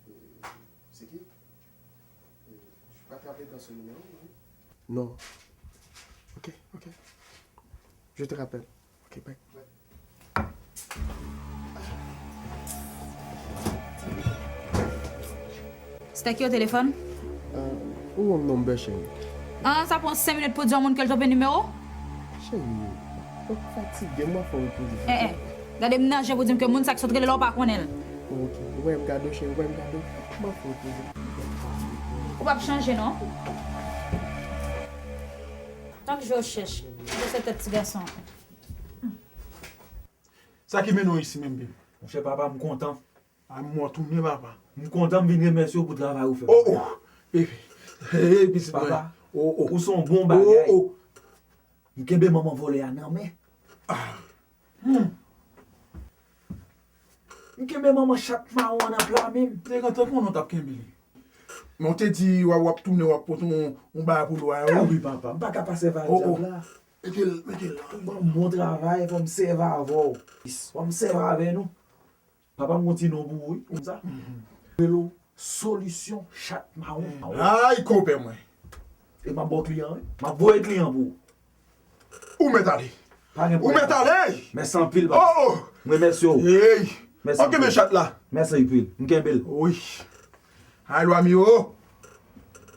Euh, c'est qui? Euh, je peux pas t'appeler dans ce numéro, non? Non. Ok, ok. Je te rappelle. Ok, bye. Se te ki o telefòn? Ah, ou wrong number, cheri. Ah, sa pran senk minit pou di yon moun ke l twonpe nimewo? Cheri, ou fatige, m ap fè w repoze. Eh, eh. Gade m nan je pou di m ke moun sa k sot rele la, ou pa konnen l. Ok, ou wè m gade w, cheri, ou wè m gade w. M ap fè w repoze. Ou p ap chanje, non. Tank je w chèch. Ou se tèt ti gason. Sa ki mennen w isi menm, baby? Monchè, papa, m kontan. A mò tounen, papa. M kontan, m vin remèsye w pou travay ou fè. Oh, oh. Baby. Hey, pitit mwen. Papa, oh, oh, ou se yon bon bagay. Oh, oh. M kenbe manman vòlè a nan men. Ah. Hmm. M kenbe manman chat mawon an nan pla men m. M te gentan konnen w t ap kenbe li. Men w te di w ap, w ap tounen, w ap pote yon, yon bagay pou lwa yo. Eh wi, papa, m pa ka pa sèvi ak dyab la. Mete l, mete l la. Ou ban m bon travay, fò m sèvi avè w. Fò m sèvi avè nou. Papa m gon ti non pou ou, wi, konn sa. Rele w Solisyon Chat Mawon. Ay, konpè mwen. E m ap ba w kliyan, wi. M ap voye kliyan pou ou. Ou mèt ale. Pa gen pwoblèm. Ou mèt ale. Mèsi anpil, papa. Oh, oh. M remèsye w. Hey. Mèsi anpil. Ou kenbe chat la? Mèsi anpil. M kenbe l. Wi. Ay, lwa mi o.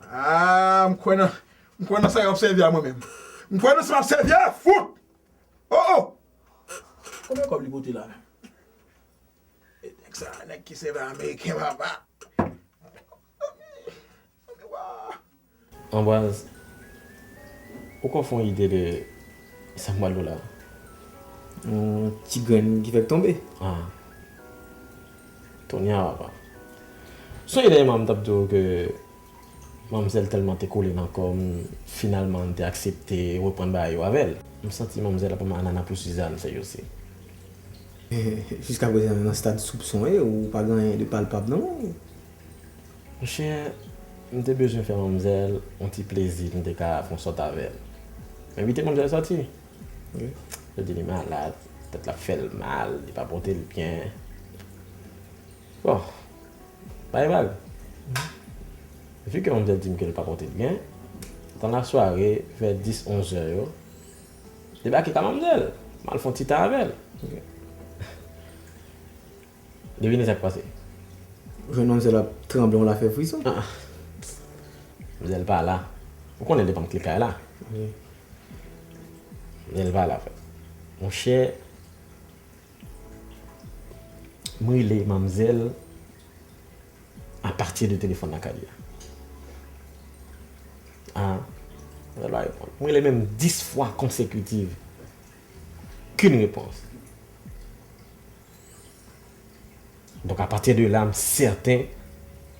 Ah, m kwè nan, m kwè nan sa y ap sèvi a mwen menm. M kwè nan sa y ap sèvi a fout. Oh, oh. Konbyen kòb li pote la menm? E nèg sa, nèg ki sèvi ameriken, papa. Anbraz, ou konn fè yon ide de sa m pral di w la? Yon ti grenn ki fèk tonbe. Ah. Tonya, papa. Sonje dènyèman m t ap di w ke manmzèl tèlman te kole nan kò m, finalman m te aksepte reprann bagay yo avè l. M santi manmzèl ap anba anana pou Suzanne, seryoze. Jiskaprezan, nan stad soupson e, ou pa gen anyen de palpab nan men w. Monchè, m te bezwen fè manmzèl yon ti plezi, m te ka fè yon sòt avè l. M envite manmzèl sòti. Ok. Yo di li malad, tèt la ap fè l mal, li pa pote l byen. Bon, pa gen blag. Vu ke manmzèl di m ke l pa pote l byen, dans la soirée, vè dis, onz zè yo, debake ka manmzèl, m al fè yon ti tan avè l. Ok. Devine sa k pase. Jwenn manmzèl ap tranble, yon l ap fè frison. Ah, ah. Manmzèl pa la. Ou konnen l te ban m kle kay la. Wi. Manmzèl pa la, frè. Monchè, m rele manmzèl apati de telefòn lakay li a. Ah, manmzèl pa reponn. M rele menm dis fwa konsekitiv. Okenn repons. Donk, apati de la, m sèten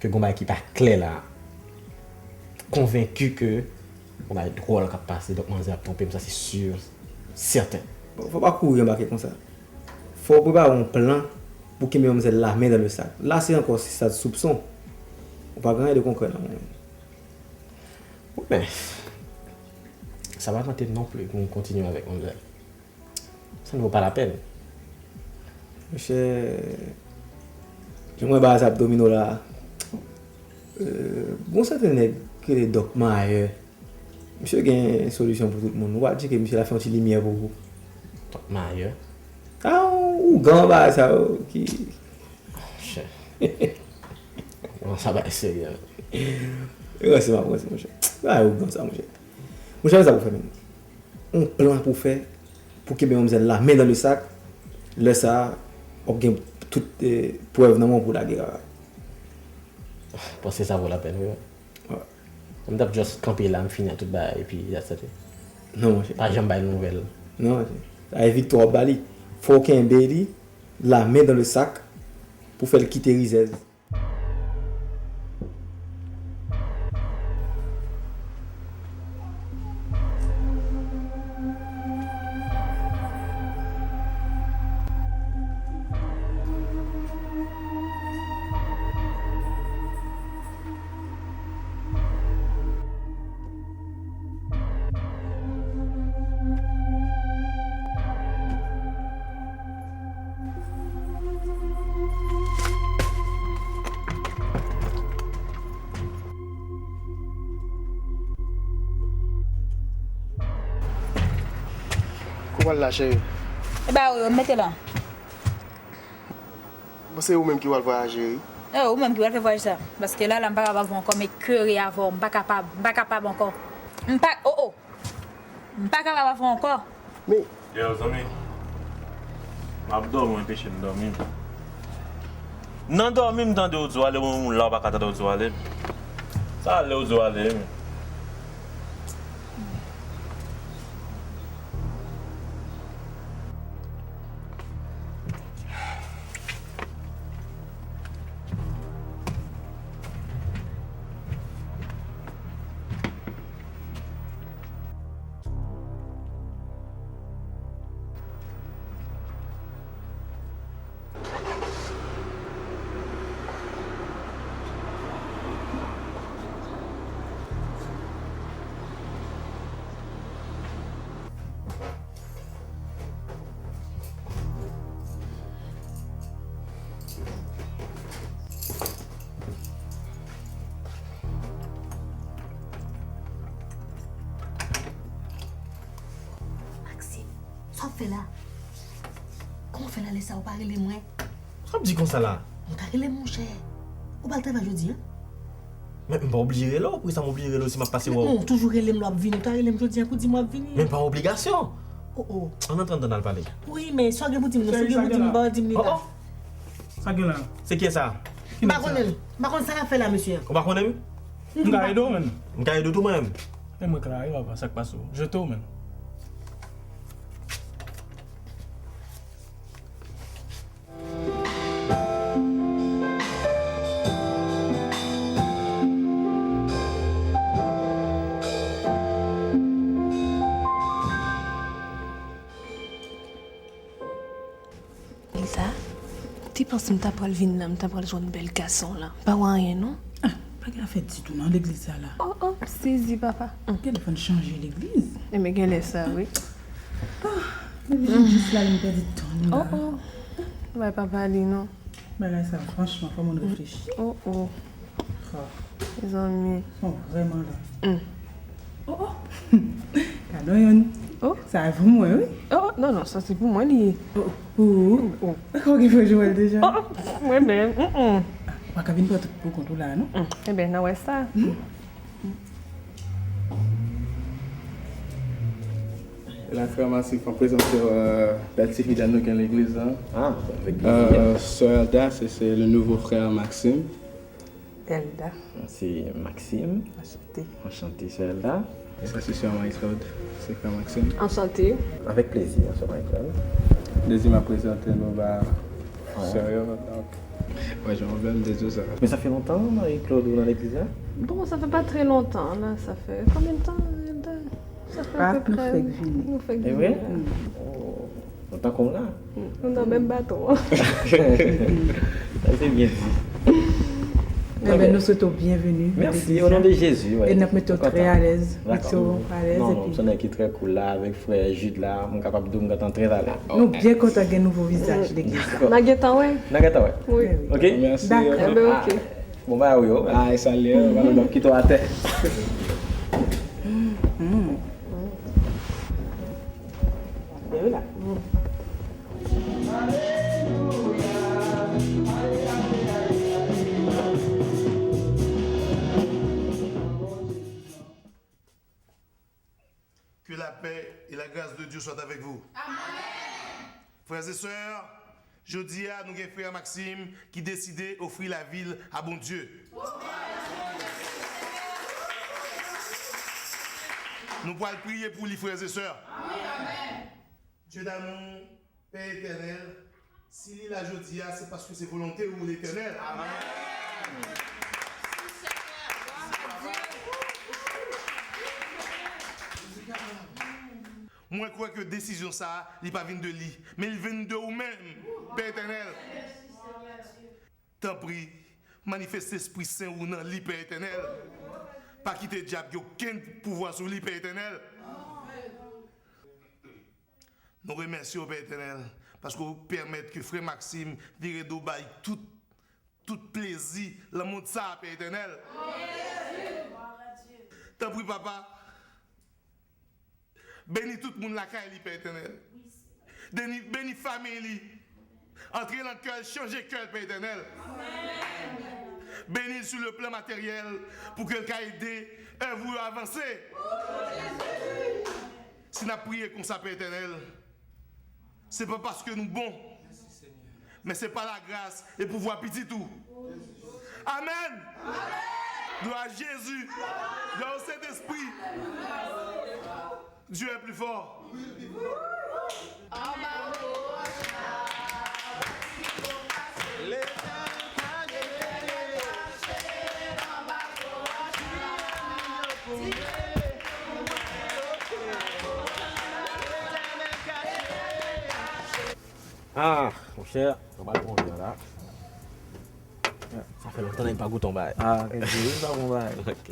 ke gon bagay ki pa klè la. Konvenki ke gon bagay dwòl k ap pase, donk manzè ap twonpe m, sa se si, sèten. Bon, fò w pa kouri anbake konsa. Fò w prepare yon plan pou kenbe manmzèl la men dan le sak. La, se ankò se stad soupson. Ou pa gen anyen de konkrè nan men w. Wi, men, sa pa tante non pli pou m kontinye avèk manmzèl. Ça ne vaut pas la peine. Monchè, Jan mwen bagay sa ap domine w la, euh, gon sèten nèg ki rele Dòk Mayè. Misye gen solisyon pou tout moun. Ou pa tcheke misye la fè yon ti limyè pou ou. Dòk Mayè? Ah, ougan bagay sa yo ki... Chè. Kòman sa bagay serye? E ranse m ap ranse, monchè. Bagay ougan sa, monchè. Monchè, sa pou fè menm. Yon plan pou fè, pou kenbe manmzèl la men dan le sak, lè sa a, w ap gen tout, eh, prèv nan men w pou w lage kaka. Panse sa vo lapèn, wi. Wi. M t ap just kanpe la, m fini ak tout bagay, epi that's it. Non, monchè. Pa janm bay nouvèl. Non, monchè. Sa e viktwa w ap ba li. Fò w kenbe li, la men dan le sak, pou fè l kite rizèz. Kou pral la, cheri. E ba ou yo, mete la. Bon, se ou menm ki pral vwayaje, wi. E ou menm ki pral fè vwayaj sa. Paske la, la, m pa kapab ankò, m ekere avè w, m pa kapab, m pa kapab ankò. M pa, oh, oh. M pa kapab avè w ankò. Men, yo, zanmi, m ap dòmi, w enpeche m dòmi. Nan dòmi, m tande w di w ale, yon moun la, w pa ka tande w di w ale. Sa ale, w di w ale, men. Maxime, sa w ap fè la? Kòman w fè la lè sa a ou pa rele mwen? Sa w ap di konsa la? Ou ta rele m, monchè. Ou pa al travay jodi a? Men m pa oblije rele w, poukisa m oblije rele w si m ap pase wè w? Men ou toujou rele m lè w ap vini, ou ta rele m jodi a pou di m w ap vini. Men pa obligasyon. Oh, oh. Ann antre anndan n al pale. Wi, men sa w gen pou di m nan, si w gen pou di m, ou pa di m li la. Oh, oh. Sa gen la? Se kiyès sa? M pa konnen l. M pa konn sa l ap fè la, mesye. Ou pa konnen m? M ka ede w, menn. M ka ede w tou, mwen menm. Men mwen klare, papa, sa k pase w? Jete w, menn. Lisa, ou te panse m ta pral vin la, m ta pral jwenn bèl gason la? M pa wè anyen, non. Ah, pa gen afè ditou nan legliz sa la. Oh, oh, m sezi, papa. Hum. Genlè fò n chanje legliz. Enben, genlè sa, wi. Ah, men vin jis la, m pèdi tan m la. Oh, oh. Bay papa li, non. Bagay sa, franchman, fò moun reflechi. Oh, oh. Ah. Mezanmi. Bon, vrèman la. Mm. Oh, oh. Gadon youn. Oh. Sa e pou mwen, wi. Oh, oh, non, non, sa se pou mwen li ye. Oh, oh. Oh, oh. Ou gen fè jwèl deja? Oh, oh, mwen menm. Mm, mm. Ah, ou pa ka vin pran tout pou kont ou la, non? Mm. Enben, n a wè sa. Mm. La, frè Masif, an prezante w, euh, bèl ti fi dam nou gen legliz la. Ah, legliz. Euh, sè Elda, se, se le nouveau frère Maxime. Elda. Se Maxime. Enchanté. Enchanté, sè Elda. Sa se sè Marie-Claude, se frè Maxime. Enchanté. Avèk plezi, sè Marie-Claude. Plezi m ap prezante nou ba sè yo, donk, mwen jan mwen menm, de di sa. Men sa fè lontan, Marie-Claude, ou nan legliz la? Bon, sa fè pa trè lontan, la, sa fè konbyen tan, Elda? Sa fè apeprè nou fèk vini. E vre? Mm. Oh, nou tankou m la. Nou nan menm bato an. Sa se byen di. Enben, nou swete w byenveni nan legliz la. Mèsi, o non de Jezi, wi. E n ap mete w trè alèz, mete w alèz. Non, non, m se nèg ki trè cool la, avèk frè Jude la, m kapab di w m gentan trè alèz. Nou byen kontan gen nouvo vizaj legliz la. N a gentan wè. N a gentan wè. Wi. Ok? Dakò. Enben, ok. Bon, ba wi, yo. Ah, e sa l ye, yo. N ap kite w atè. Alelouya. Que la paix et la grâce de Dieu soient avec vous. Amen. Frères et sœurs, jodi a, nou gen frè Maxime ki deside ofri lavi l a Bondye. Nou pral priye pou li, frères et sœurs. Dieu d'amour, Pè Etènèl, si li la jodi a, se paske se volonte ou, Letènèl. Amen. Mwen kwè ke desizyon sa a, li pa vin de li, men li vin de ou menm, Pè Etènèl. Tanpri, manifeste Espri Sen ou nan li, Pè Etènèl. Pa kite dyab gen okenn pouvwa sou li, Pè Etènèl. Nou remèsye w, Pè Etènèl, paske w pèmèt ke frè Maxime vire do bay tout, tout plezi nan mond sa a, Pè Etènèl. Tanpri, Papa, beni tout moun lakay li, Pè Etènèl. Beni, beni fanmiy li. Antre nan kè l, chanje kè l, Pè Etènèl. Beni l sou le plan materyèl pou ke l ka ede èv ou yo avanse. Si n ap priye konsa, Pè Etènèl, se pa paske nou bon, men se pa lagras e pouvwa pitit ou. Amèn. Glwa a Jezi. Glwa o Sentespri. Dieu est plus fort. Ah, monchè, nou pral pran yon vè la. Sa fè lontan nèg pa goute yon bagay. Ah, kèk jou wi, pa bon bagay. Ok.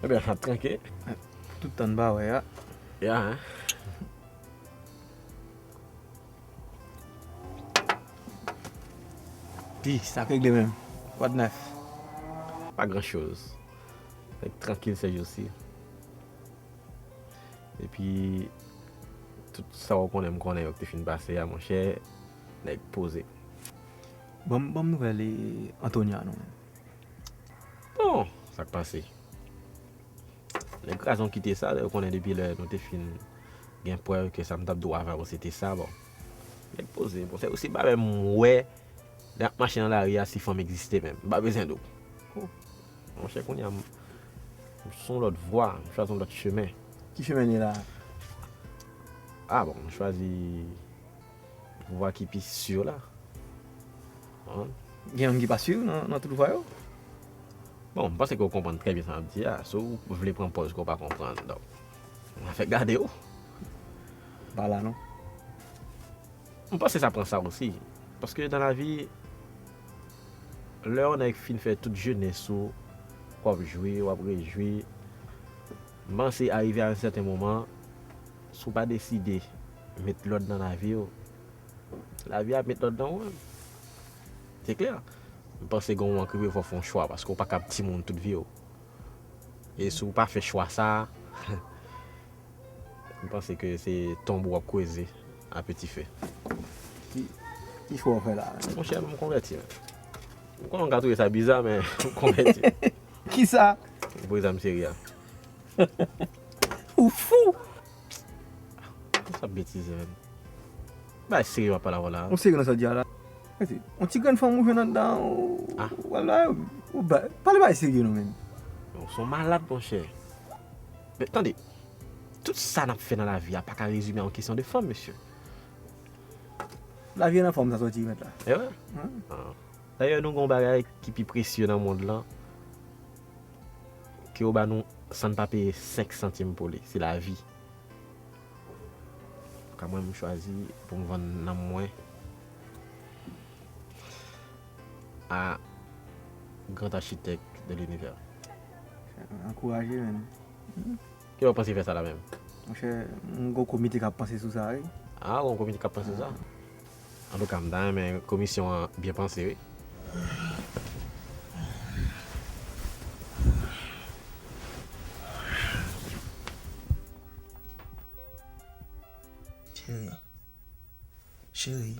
Ebyen, ap tranke. Tout tan n pa wè a. Ya, hein. Pi, sa k regle menm? What nèf? Pa gran choz. Nèg trankil sèjousi. Epi, tout sa w konnen m konnen yo ki te fin pase a, monchè, nèg poze. Ban m, ban m nouvèl, e, Antonya non. Bon, sa k pase? Nèg kraze yon kite sa, lè yo konnen depi lè nou te fin gen prèv ke sa m t ap di w avan yo se te sa, bon. Nèg poze, bon, se osi bagay m wè, lè ap mache nan lari a, si fanm egziste menm. M pa bezwen di w. Oh. Monchè, kounye a, m, m se yon lòt vwa, m chwazi yon lòt chemen. Ki chemen li ye la? Ah, bon, m chwazi vwa ki pi si la. Hein? Gen youn ki pa si nan, nan tout vwa yo? Bon, m panse ke w konprann trè byen sa m ap di a. Si w vle pran pòz ke w pa konprann, donk, m a fè gade w. Pa la non. M panse sa pran sa osi. Paske nan lavi, lè yon nèg fin fè tout jenès ou, w ap jwe, w ap rejwi, m panse arive a yon sèten moman, si w pa deside met lòd nan lavi w, lavi a ap met lòd nan ou menm. Se klè. M panse gen yon moman k rive fò w fè yon chwa, paske w pa ka ap timoun tout vi w. E si w pa fè chwa sa a, m panse ke se tonbo w ap kreze a peti fe. Ki, ki chwa w fè la? Monchè, m konvèti, men. M konnen w ka twouve sa biza, men m konvèti. Kisa? Voye zam seri a. Ou fou! Sa betize, menm. Bay serye w ap pale avè w la. Ou serye nan sa w di a la? Gade, yon ti grenn fanm ou jwenn anndan, ou, ah, ou al la, ou ba, pale bay serye non, menm. Non, se yon malad, monchè. Men, tande, tout sa n ap fè nan lavi a pa ka rezime a yon kesyon de fanm, mesye. Lavi a nan fanm sa soti, mèt la. E vre? Wi. Ah. Dayè, nou gen yon bagay ki pi presye nan mond lan, ke yo ba nou san n pa peye senk santim pou li, se lavi. Ka mwen, m chwazi pou m vann nanm mwen a grand architecte de l'univers. Ankouraje, menn. Ki lè w panse fè sa la menm? Monchè, m gon komite k ap panse sou sa, wi. Ah, gon komite k ap panse sou sa? Antouka, m ta renmen komisyon an byen panse, wi. Cheri. Cheri.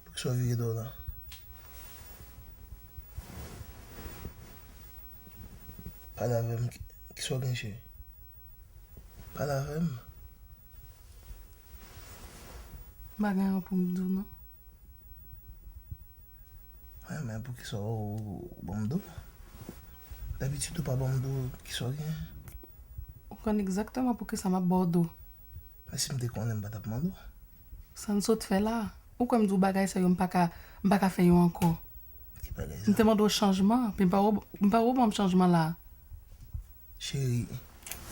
Poukisa w vire do w la? Pale avè m. Ki, kisa w gen, cheri? Pale avè m. M pa gen anyen pou m di w, non. Wi, men poukisa w, w ban m do? Dabitid ou pa ban m do, kisa w gen? Ou konn egzakteman poukisa m ap ba w do. Men si m te konnen, m pa t ap mande w. Sa n sot fè la? Ou kwè m di w bagay sa yo, m pa ka, m pa ka fè yo ankò? Ki bagay sa? M te mande w chanjman, men m pa wè, m pa wè w ban m chanjman la. Cheri,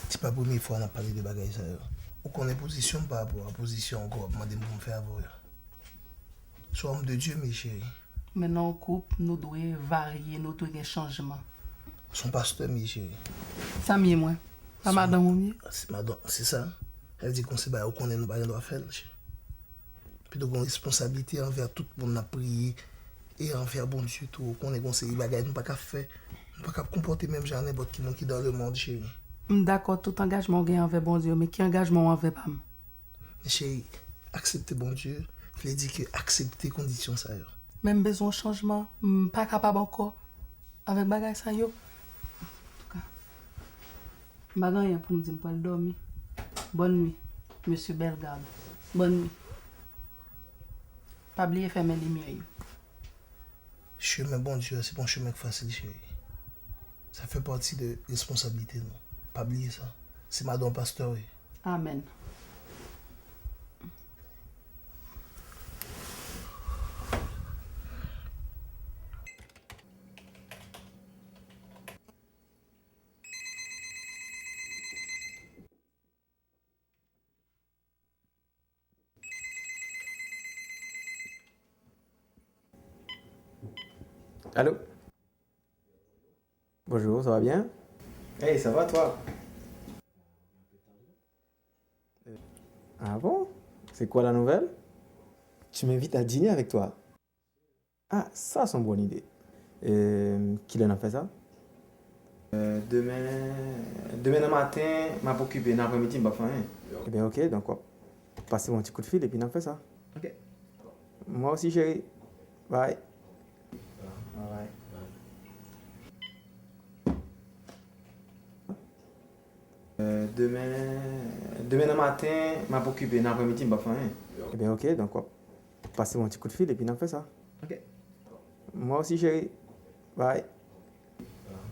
se pa premye fwa n ap pale de bagay sa yo. Ou konnen pozisyon m pa rapò a pozisyon ankò w ap mande m pou m fè avè w yo. Sou homme de Dieu m ye, cheri. Men nan yon koup, nou dwe varye, nou dwe gen chanjman. Sou pastè m ye, cheri. Sa m ye, mwen? Pa madanm ou m ye? Se madanm, se sa. Sa vle di kon se bagay ou konnen nou pa gen dwa fè l, cheri. Pito gen responsablite anvè tout moun n ap priye e anvè Bondye tou. Ou konnen gon seri bagay nou pa ka fè. Nou pa ka konpòte menm jan a nenpòt ki moun ki dans le monde, cheri. M dakò tout angajman w gen anvè Bondye, men ki angajman w anvè pa m? Men cheri, aksepte Bondye vle di ke aksepte kondisyon sa yo. Men m bezwen yon chanjman. M pa kapab ankò avèk bagay sa yo. Antouka, m pa gen anyen pou m di, m pral dòmi. Bòn nwi, mesye Bellegarde. Bòn nwi. Pa bliye fèmen limyè yo. Chemen Bondye a, se pa yon chemen k fasil, cheri. Sa fè pati de responsablite nou. Pa bliye sa. Se madanm pastè w ye. Amèn. Allô? Bonjour, ça va bien? Hey, ça va toi? Ah bon? C'est quoi la nouvelle? Tu m'invites à dîner avec toi. Ah, sa se yon bòn ide. Euh, kilè n ap fè sa? Euh, demen, demen nan maten, m ap okipe, nan aprèmidi, m p ap fè anyen. Ebyen, ok, donk w ap pase m yon ti kout fil epi n ap fè sa. Ok. Moi aussi, chérie. Bye. Alright. Euh, demen, demen nan maten, m ap okipe, nan aprèmidi, m p ap fè anyen. Ebyen, ok, donk w ap pase m yon ti kout fil epi n ap fè sa. Ok. Moi aussi, chérie. Bye.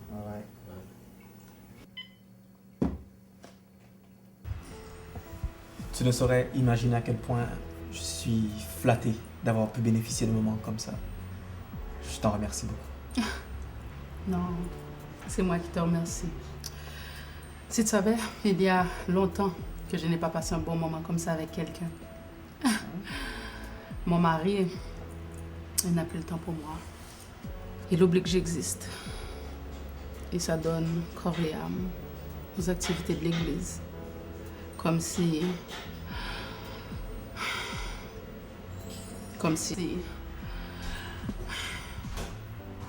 Alright. Tu ne saurais imaginer à quel point je suis flatté d'avoir pu bénéficier de moments comme ça. Je t'en remercie beaucoup. Non, c'est moi qui te remercie. Si tu savais, il y a longtemps que je n'ai pas passé un bon moment comme ça avec quelqu'un. Mon mari, il n'a plus le temps pour moi. Il oublie que j'existe. Et ça donne corps et âme aux activités de l'église. Comme si, comme si,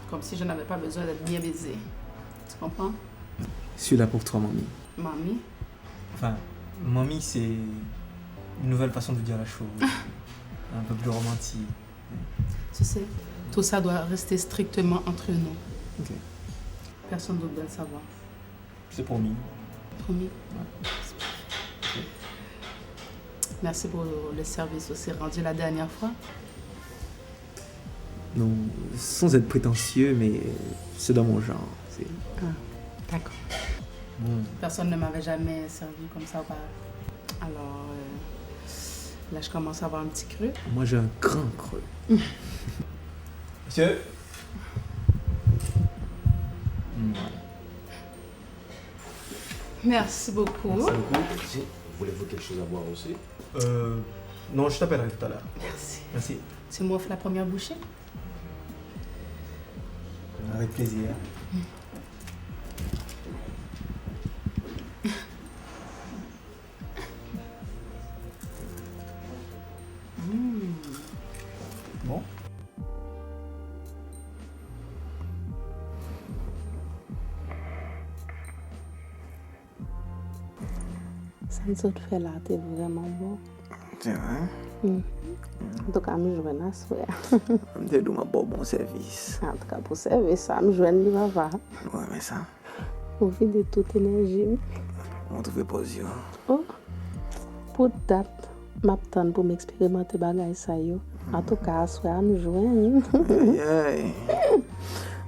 comme si je n'avais pas besoin d'être bien baisée. Tu comprends? Je suis là pour toi, mamie. Mamie? Enfin, mamie, c'est une nouvelle façon de dire la chose. Un peu plus romantique. Tu sais, tout ça doit rester strictement entre nous. Ok. Personne d'autre doit le savoir. C'est promis. Promis? Ouais. Merci pour le service aussi rendu la dernière fois. Non, sans être prétentieux, mais c'est dans mon genre. C'est... Ah, d'accord. Bon. Personne ne m'avait jamais servi comme ça auparavant. Alors, euh, là, je commence à avoir un petit creux. Moi, j'ai un grand creux. Monsieur. Voilà. Merci beaucoup. Merci beaucoup. Voulez-vous quelque chose à boire aussi? Euh, non, je t'appellerai tout à l'heure. Merci. Merci. Tu m'offres la première bouchée? Avec plaisir. Bon. Sa n sot fè la te vrèman bon. Se vre? Hmm. Antouka, m jwenn aswè a. M te di w m ap ba w bon sèvis. Antouka, pou sèvis sa, m jwenn li, papa. Mwen renmen sa. Ou vide tout enèji m. Mwen twouve pòz yo. Oh, pou dat, m ap tann pou m eksperimante bagay sa yo. Antouka, aswè a, m jwenn. Ayayay.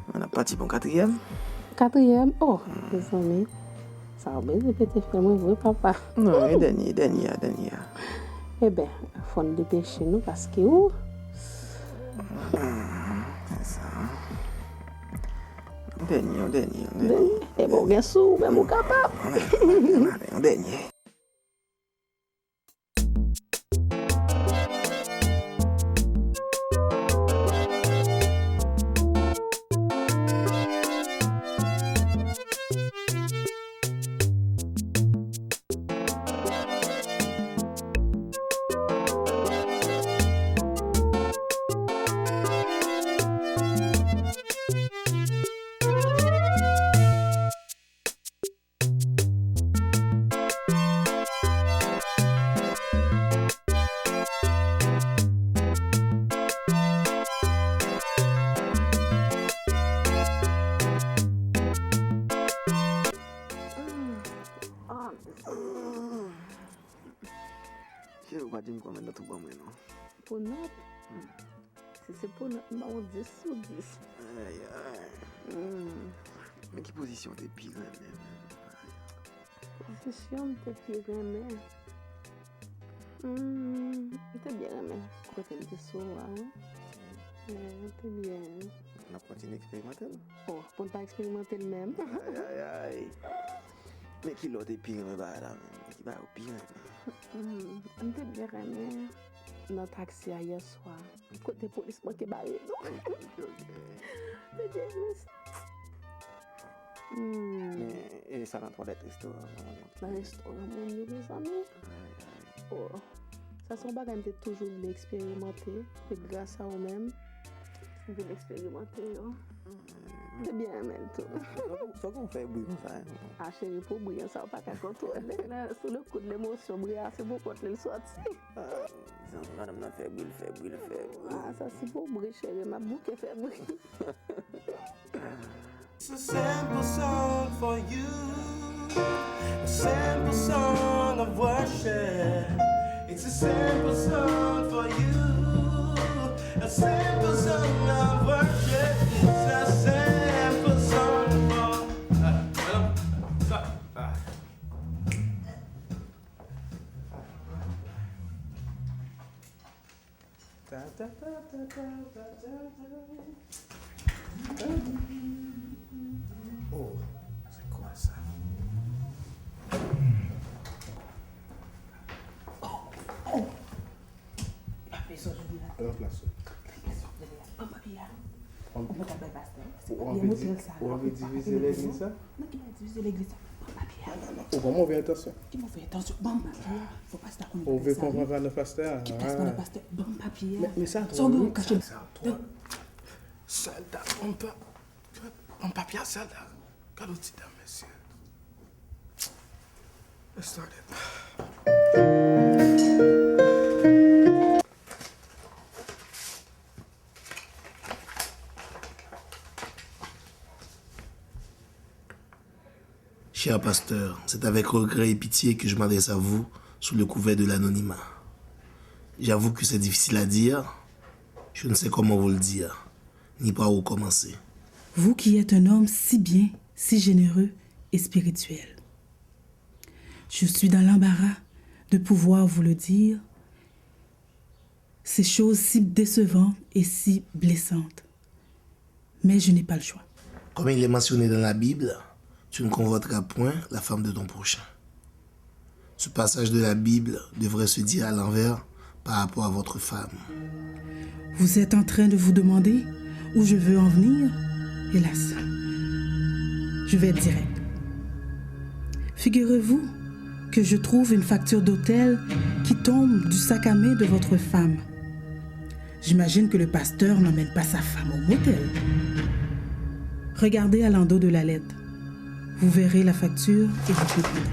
Mwen ap pati pou katriyèm. Katriyèm? Oh, mezanmi. Sa w bezwen pete fè mwen vre, papa. Non, e dènye, e dènye a, dènye a. Eben, fò n depeche nou paske ou. Se sa. Dènye, dènye, dènye. Eben, ou gen sou ou menm, ou kapab. Yon dènye. Cheri, ou pa di m konbyen nòt ou ban mwen non. Pou nòt? Hmm. Si se pou nòt, m ba w dis sou dis. Ayayay. Hmm. Men ki pozisyon w te pi renmen menm? Pozisyon m te pi renmen? Hmm, m te byen renmen kote m te sou a, wi. Wi, m te byen. N ap kontinye eksperimante l? Oh, pou n pa eksperimante l menm. Ayayay. Men ki lè w te pi renmen bagay la menm? Ki bagay ou pi renmen? Hmm, m te byen renmen nan taksi a yè swa. Kote polis manke bare nou. Ok, ok. Te byen renmen sa. Hmm. Men, e sa nan twalèt restoran an? Nan restoran moun yo, mezanmi. Ay, ay. Oh. Sa se yon bagay m te toujou vle eksperimante. Se gras a ou menm. M vin eksperimante yo. M te byen renmen l tou. Fòk, fòk, fòk ou fè bri konsa, hein? A, cheri, pou bri an, sa w pa ka kontwole. Sou le kou de lemosyon, bri a, se pou kont li l sòti. Ah, zanmi, madanm nan fè bri, l fè bri, l fè bri. Ah, sa se pou bri, cheri, m ap bouke fè bri. It's a simple song for you. A simple song of worship. It's a simple song for you. A simple song of worship. It's a simple song for, ah, ah, ah. Ta, ta, ta. Oh, se kwa sa? Oh, oh. Pa bezwen jodi la. Pran plas ou. Pran plas ou jodi la. Pran papye a. Ou mèt al bay pastè. Se papye motel sa. Ou anvi divize legliz la? Nan ki bagay divize legliz la? Ban m papye a. Ou pran move entansyon. Ki move entansyon? Ban m papye a. Fò pastè a konnen bagay sa. Ou vle pran nan pastè a? Ki pastè nan pastè? Ban m papye a. Men, men sa twò, wi. Sa, sa twò. Sèlda, ban m pa-, ban m papye a, Sèlda. Gade yon ti dam, mesye. Let's start it. Cher pasteur, c'est avec regret et pitié que je m'adresse à vous sous le couvert de l'anonymat. J'avoue que c'est difficile à dire, je ne sais comment vous le dire, ni par où commencer. Vous qui êtes un homme si bien, si généreux et spirituel, je suis dans l'embarras de pouvoir vous le dire, ces choses si décevantes et si blessantes. Mais je n'ai pas le choix. Comme il est mentionné dans la Bible, tu ne convoiteras point la femme de ton prochain. Ce passage de la Bible devrait se dire à l'envers par rapport à votre femme. Vous êtes en train de vous demander où je veux en venir ? Hélas, je vais être direct. Figurez-vous que je trouve une facture d'hôtel qui tombe du sac à main de votre femme. J'imagine que le pasteur n'emmène pas sa femme au motel. Regardez à l'endos de la lettre. Vous verrez la facture et vous comprendrez.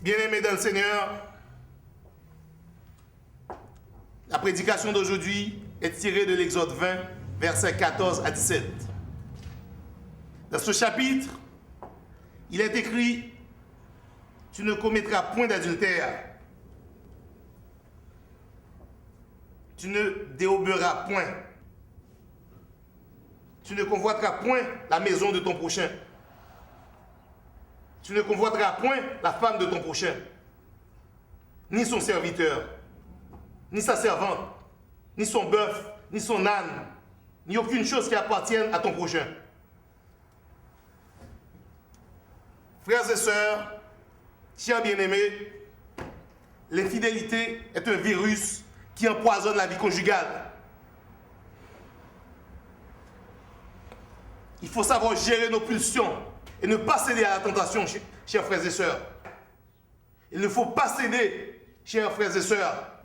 Bien-aimés dans le Seigneur, la prédication d'aujourd'hui est tirée de l'Exode vingt, versets quatorze à dix-sept. Dans ce chapitre, il est écrit : Tu ne commettras point d'adultère. Tu ne déroberas point. Tu ne convoiteras point la maison de ton prochain. Tu ne convoiteras point la femme de ton prochain, ni son serviteur, ni sa servante, ni son bœuf, ni son âne, ni aucune chose qui appartienne à ton prochain. Frères et sœurs, chers bien-aimés, l'infidélité est un virus qui empoisonne la vie conjugale. Il faut savoir gérer nos pulsions et ne pas céder à la tentation, ch-, chers frères et sœurs. Il ne faut pas céder, chers frères et sœurs.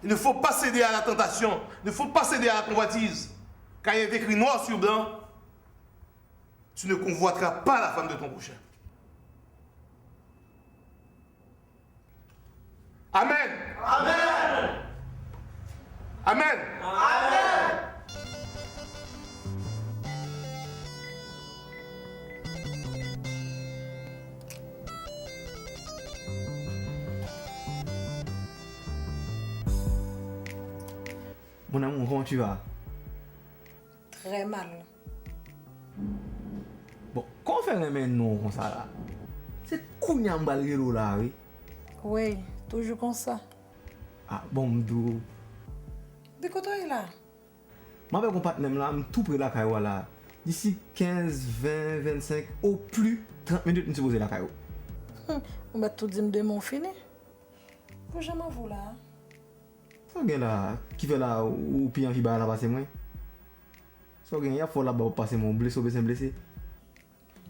Il ne faut pas céder à la tentation. Il ne faut pas céder à la convoitise. Car il est écrit noir sur blanc : Tu ne convoiteras pas la femme de ton prochain. Amen. Amen. Amen. Amen. Mon amour, comment tu vas ? Très mal. Bon, kòman w fè renmen non konsa la? Se kounya m pral rele w la, wi. Wi, toujou konsa. Ah, bon, m di w. De kote w ye la? M avèk yon patnè m la, m tou pre lakay ou a la. Disi kenz, ven, vennsenk, o pli trant minit, m sipoze lakay ou. Hum, ou mèt tou di m demen w fini. Pou jan m anvi w la a. Sa w gen la, ki fè la ou pi anvi bagay la pase mwen? Sa w gen, y ap fè w laba w ap pase mwen, w blese w bezwen blese?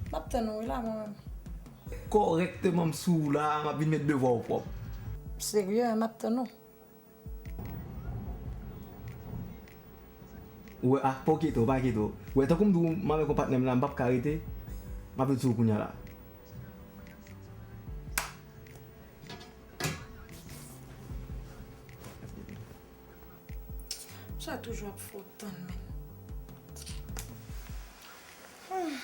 M ap tann ou wi la mwen menm. Kòrèkteman m sou ou la, m ap vin met devwa w pwòp. Serye, m ap tann ou. Ou wè, ah, pa w kyete w, pa kyete w. Ou wè, tankou m di w, m avèk yon patnè m la, m p ap ka rete. M ap vin sou ou kounya la. Sa toujou ap fè w tann, men. Hmm.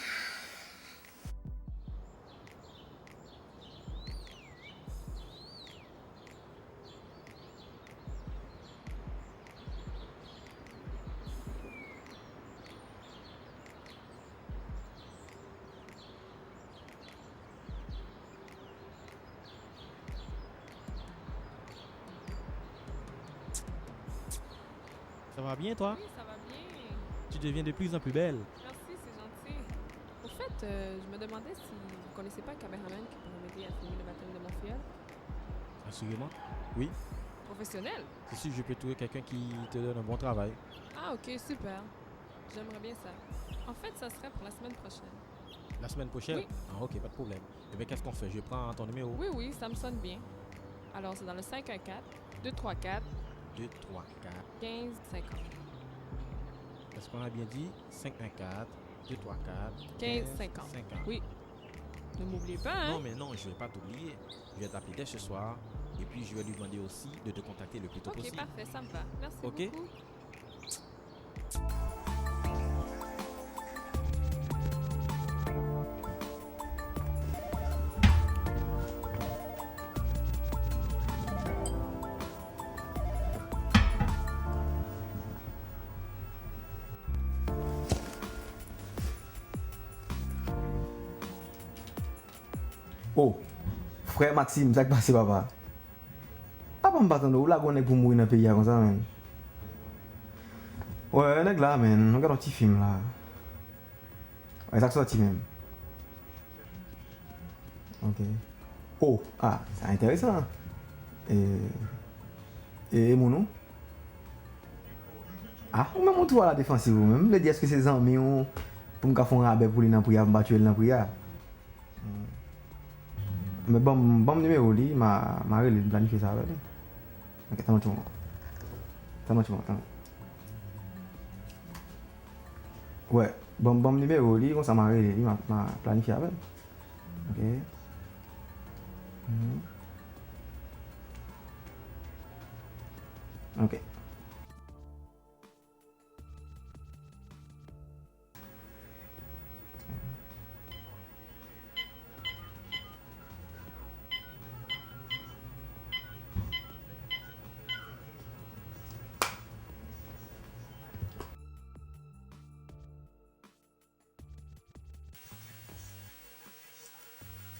Ça va bien, toi ? Oui, ça va bien. Tu deviens de plus en plus belle. Merci, c'est gentil. Au fait, euh, je me demandais si vous connaissez pas un caméraman qui pourrait m'aider à filmer le baptême de mon filleul. Assurément, oui. Professionnel ? C'est sûr, je peux trouver quelqu'un qui te donne un bon travail. Ah, ok, super. J'aimerais bien ça. En fait, ça serait pour la semaine prochaine. La semaine prochaine ? Oui. Ah, ok, pas de problème. Eh bien, qu'est-ce qu'on fait ? Je prends ton numéro. Oui, oui, ça me sonne bien. Alors, c'est dans le cinq un quatre, deux trois quatre, deux trois quatre, quinze cinquante. Est-ce qu'on a bien dit cinq un quatre, deux trois quatre, quinze cinquante ? Oui. Ne m'oublie pas, hein ? Non, mais non, je vais pas t'oublier. Je vais t'appeler dès ce soir et puis je vais lui demander aussi de te contacter le plus tôt possible. Ok, parfait, ça me va. Merci beaucoup. Ok ? Oh, frè Maxime, sa k pase, papa? Papa, m pa tande w lage yon nèg pou mouri nan peyi a konsa, menn. Wè, nèg la, menn, nou gade yon ti fim la. Wè, sa k sòti menm? Ok. Oh, ah, sa enteresan. E, e, e moun ou? Ah, ou menm ou twò aladefansiv ou menm. M vle di, èske se zanmi w pou m ka fè yon rabè pou li nan pri a, pou m pa tiye l nan pri a? Men ban m, ban m nimewo li, m a, m a rele l, m planifye sa avè li. Ok, tann yon ti moman. Tann yon ti moman, tann. Wè, ban m, ban m nimewo li, konsa m a rele li, m a, m a planifye avè l. Ok. Mhm. Ok.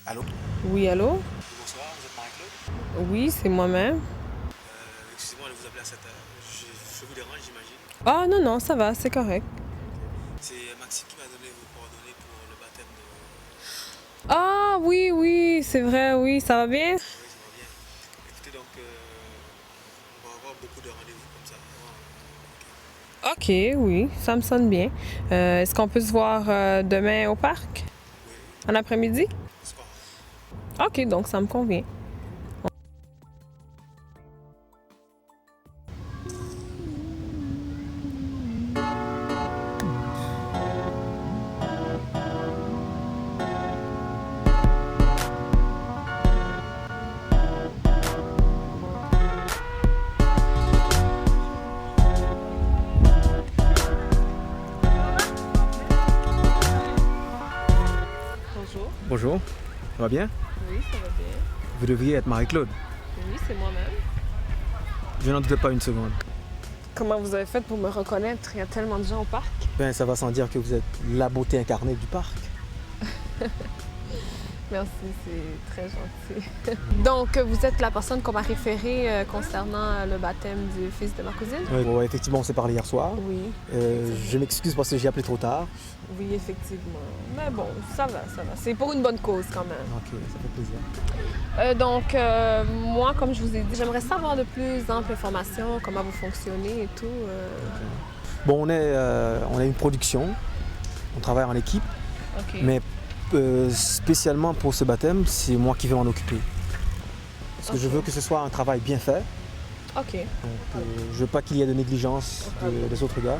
Allô? Oui, allô? Bonsoir, vous êtes Marie-Claude? Oui, c'est moi-même. Euh, excusez-moi de vous appeler à cette heure. Je, je vous dérange, j'imagine. Ah non, non, ça va, c'est correct. C'est Maxime qui m'a donné vos coordonnées pour le baptême de... Ah oui, oui, c'est vrai, oui, ça va bien? Oui, ça va bien. Écoutez, donc, euh, on va avoir beaucoup de rendez-vous comme ça. Ok, oui, ça me sonne bien. Euh, est-ce qu'on peut se voir, euh, demain au parc? Oui. En après-midi? Bonsoir. Ok, donc ça me convient. Bonjour. Bonjour, ça va bien? Oui, ça va bien. Vous devriez être Marie-Claude. Oui, c'est moi-même. Je n'en doute pas une seconde. Comment vous avez fait pour me reconnaître? Il y a tellement de gens au parc. Ben, ça va sans dire que vous êtes la beauté incarnée du parc. Merci, c'est très gentil. Donc, vous êtes la personne qu'on m'a référée, euh, concernant, euh, le baptême du fils de ma cousine? Oui, ouais, effectivement, on s'est parlé hier soir. Oui, euh, effectivement. Je m'excuse parce que j'ai appelé trop tard. Oui, effectivement. Mais bon, ça va, ça va. C'est pour une bonne cause quand même. Ok, ça fait plaisir. Euh, donc, euh, moi, comme je vous ai dit, j'aimerais savoir de plus amples informations, comment vous fonctionnez et tout, euh. Ok. Bon, on est, euh, on a une production, on travaille en équipe, ok, mais, euh, spécialement pour ce baptême, c'est moi qui vais m'en occuper. Parce que je, ok, veux que ce soit un travail bien fait. Ok. Donc, euh, je veux pas qu'il y ait de négligence de, des autres gars.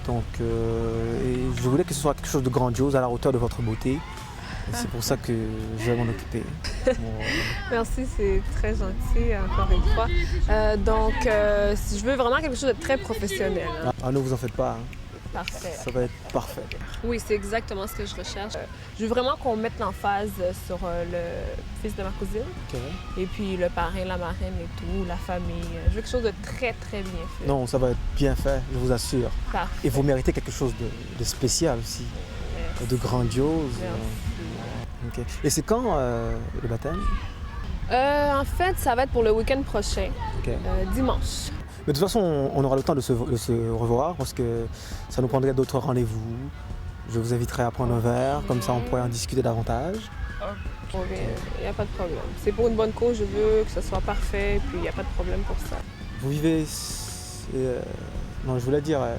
Donc, euh, et je voulais que ce soit quelque chose de grandiose, à la hauteur de votre beauté. Et c'est pour ça que je vais m'en occuper. Bon, voilà. Merci, c'est très gentil, encore une fois. Euh, donc, euh, si je veux vraiment quelque chose de très professionnel, hein. Ah, ah, ne vous en faites pas, hein. Parfait. Ça va être parfait. Oui, c'est exactement ce que je recherche. Je veux vraiment qu'on mette l'emphase sur, euh, le fils de ma cousine. Ok. Et puis le parrain, la marraine et tout, la famille. Je veux quelque chose de très, très bien fait. Non, ça va être bien fait, je vous assure. Parfait. Et vous méritez quelque chose de, de spécial aussi, merci, de grandiose. Merci. Ok. Et c'est quand, euh, le baptême? Euh, en fait, ça va être pour le week-end prochain, ok, euh, dimanche. Mais de toute façon, on, on aura le temps de se, de se revoir parce que ça nous prendrait d'autres rendez-vous. Je vous inviterai à prendre un verre, comme ça on pourrait en discuter davantage. Ok, il n'y a pas de problème. C'est pour une bonne cause, je veux que ce soit parfait, et puis il n'y a pas de problème pour ça. Vous vivez, euh, non, je voulais dire, euh,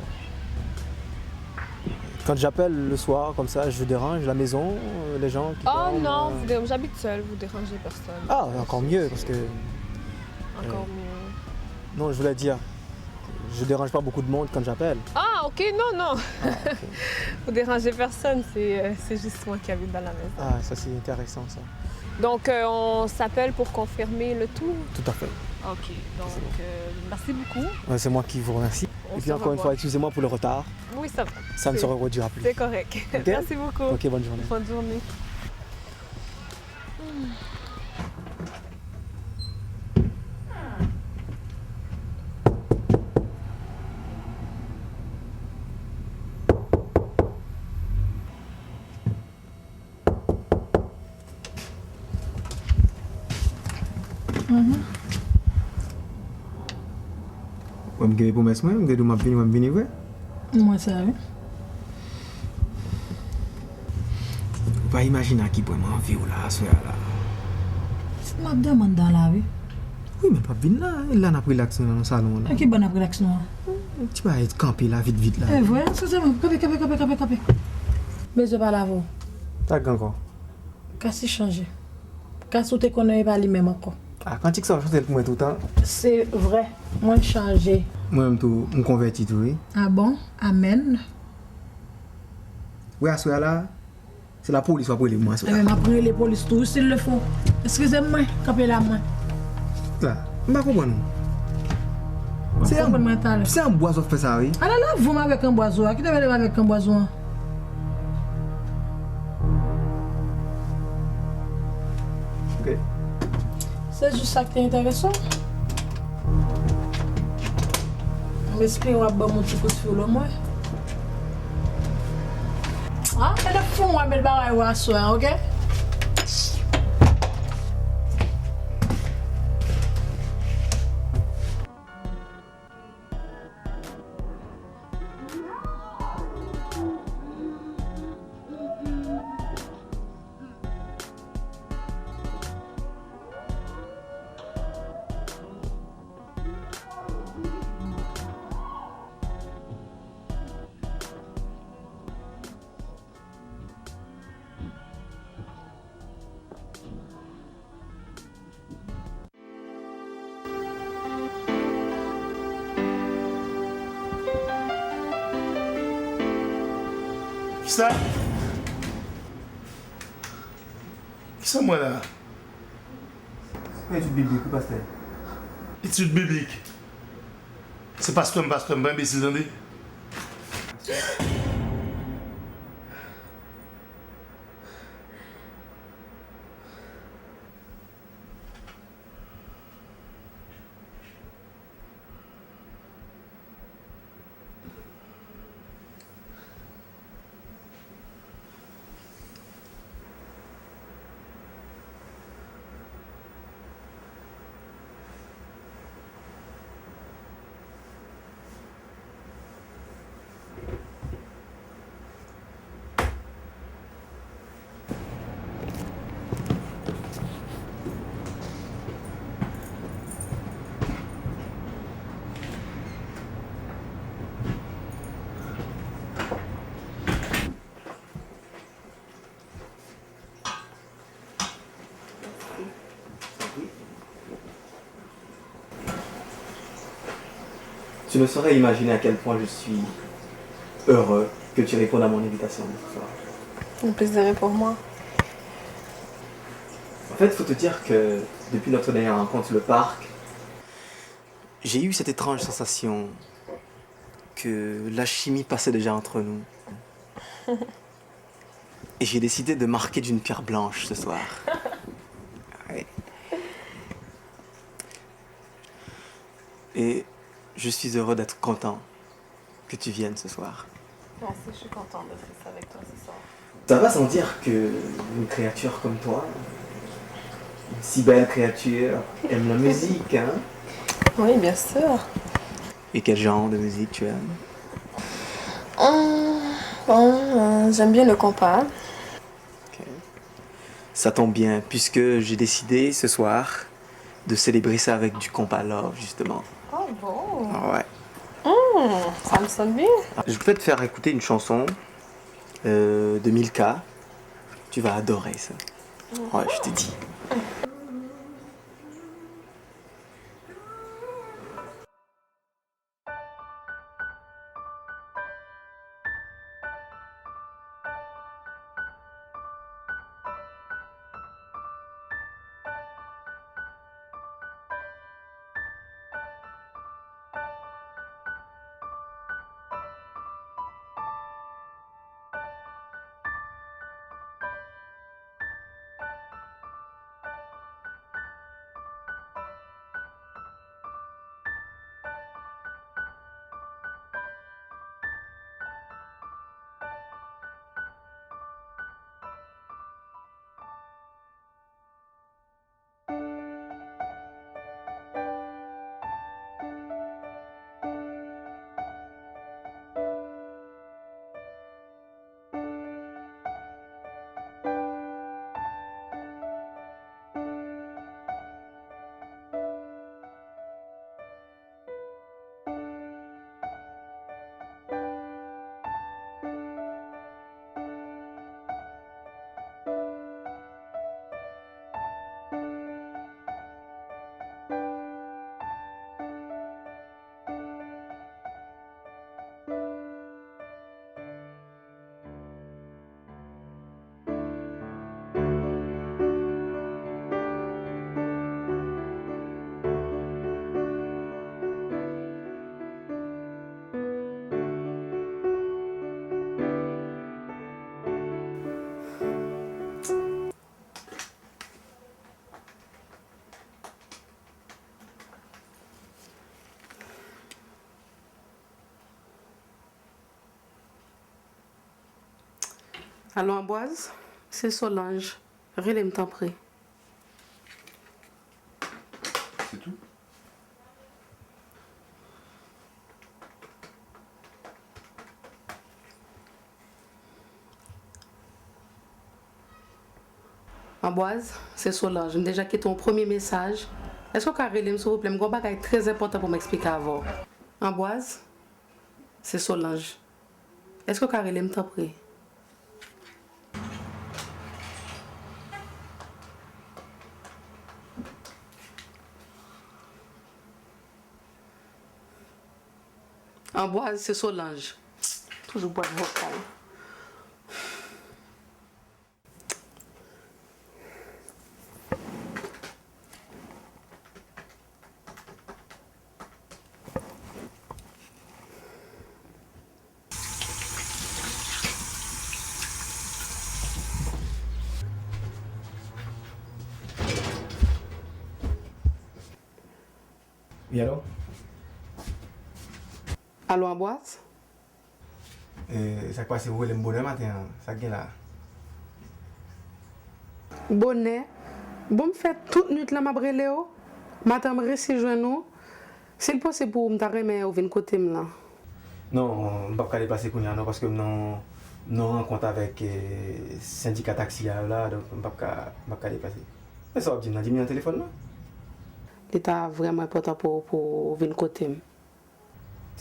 quand j'appelle le soir, comme ça, je dérange la maison, euh, les gens qui dorment. Oh non, euh, vous dé-, j'habite seule, vous dérangez personne. Ah, encore mieux, parce que, encore, euh, mieux. Non, je voulais dire, je dérange pas beaucoup de monde quand j'appelle. Ah, ok, non, non. Ah, ok. Vous dérangez personne, c'est, euh, c'est juste moi qui habite dans la maison. Ah, ça, c'est intéressant, ça. Donc, euh, on s'appelle pour confirmer le tout? Tout à fait. Ok, donc, euh, merci beaucoup. Ouais, c'est moi qui vous remercie. Et puis, encore une fois, excusez-moi pour le retard. Oui, ça va. Ça ne se reproduira plus. C'est correct. Ok? Merci beaucoup. Ok, bonne journée. Bonne journée. Wè m kenbe pwomès mwen, m te di w m ap vini, wè m vini vre. M wè sa wi. Ou pa imajine a ki pwen m anvi w la aswè a la. M ap dòmi anndan la wi. Wi, men l p ap vin la, e la n ap rilaks nou nan salon an la. Nan ki bò n ap rilaks nou an? Ti bagay kanpe la vit vit la. E vre? Eskize mwen, kanpe, kanpe, kanpe, kanpe, kanpe. Bezwen pale avè w. Sa k gen ankò? Kasi chanje. Kasi w te konnen e pa li menm ankò. A, kantik sa w chante l pou mwen toutan. Se vre, mwen chanje. Mwen menm tou, m konvèti tou wi. A bon? Amèn. Wi, aswè a la, se lapolis w ap rele pou mwen aswè a. Enben, m ap rele polis tou, s'il le faut. Eskize m, mwen, kanpe la, mwen. La, m pa konprann ou. Se an, se an bwaz w ap fè sa, wi. Ala lave w avèk anbwaz ou a. Kite mele m avèk anbwaz ou an. Ok. Se jis sa k te enterese w. M espere w ap ban m yon ti kout fil omwen. Ah, e lè fou mwen met bagay ou aswè a, ok? Kisa? Kisa m wè la? Se etid biblik, wi, pastè. Etid biblik? Se pastè m, pastè m, pa enbesil, tande. Tu ne saurais imaginer à quel point je suis heureux que tu répondes à mon invitation ce soir. Un plaisir est pour moi. En fait, il faut te dire que depuis notre dernière rencontre sur le parc, j'ai eu cette étrange sensation que la chimie passait déjà entre nous. Et j'ai décidé de marquer d'une pierre blanche ce soir. Ouais. Et je suis heureux d'être content que tu viennes ce soir. Moi aussi, je suis contente d'être ici avec toi ce soir. Ça va sans dire que une créature comme toi, une si belle créature, aime la musique, hein? Oui, bien sûr. Et quel genre de musique tu aimes? Hum, bon, euh, j'aime bien le compas. Ok. Ça tombe bien, puisque j'ai décidé ce soir de célébrer ça avec du compas love, justement. Oh bon. Ah ouais. Hmm, ça me sonne bien. Je peux te faire écouter une chanson, euh, de Milka. Tu vas adorer ça. Ouais, je te dis. Alo, Anbwaz? Se Solanj. Rele m, tanpri. Se tou? Anbwaz, se Solanj. M deja kite yon premye mesaj. Èske w ka rele m, silvouplè? M gen yon bagay trè enpòtan pou m eksplike avè w. Anbwaz, se Solanj. Èske w ka rele m, tanpri? Anbwaz, se Solanj. Toujou bwat vòt la. Wi, alo? Alo, Anbwaz? E, sa k pase, ou rele m bonè maten an, sa k gen la? Bonè? Bon, m fè tout nwit lan m ap rele w. Maten an m resi jwenn ou. Si l posib pou ou, m ta renmen ou vin kote m lan. Non, m p ap ka deplase kounye a non, paske m nan yon, m nan yon rankont avèk eh, sendika taksi a yo la, donk m p ap ka, m p ap ka deplase. Men sa w ap di m nan, di m nan telefòn nan. Li ta vrèman enpòtan pou ou, pou ou vin kote m.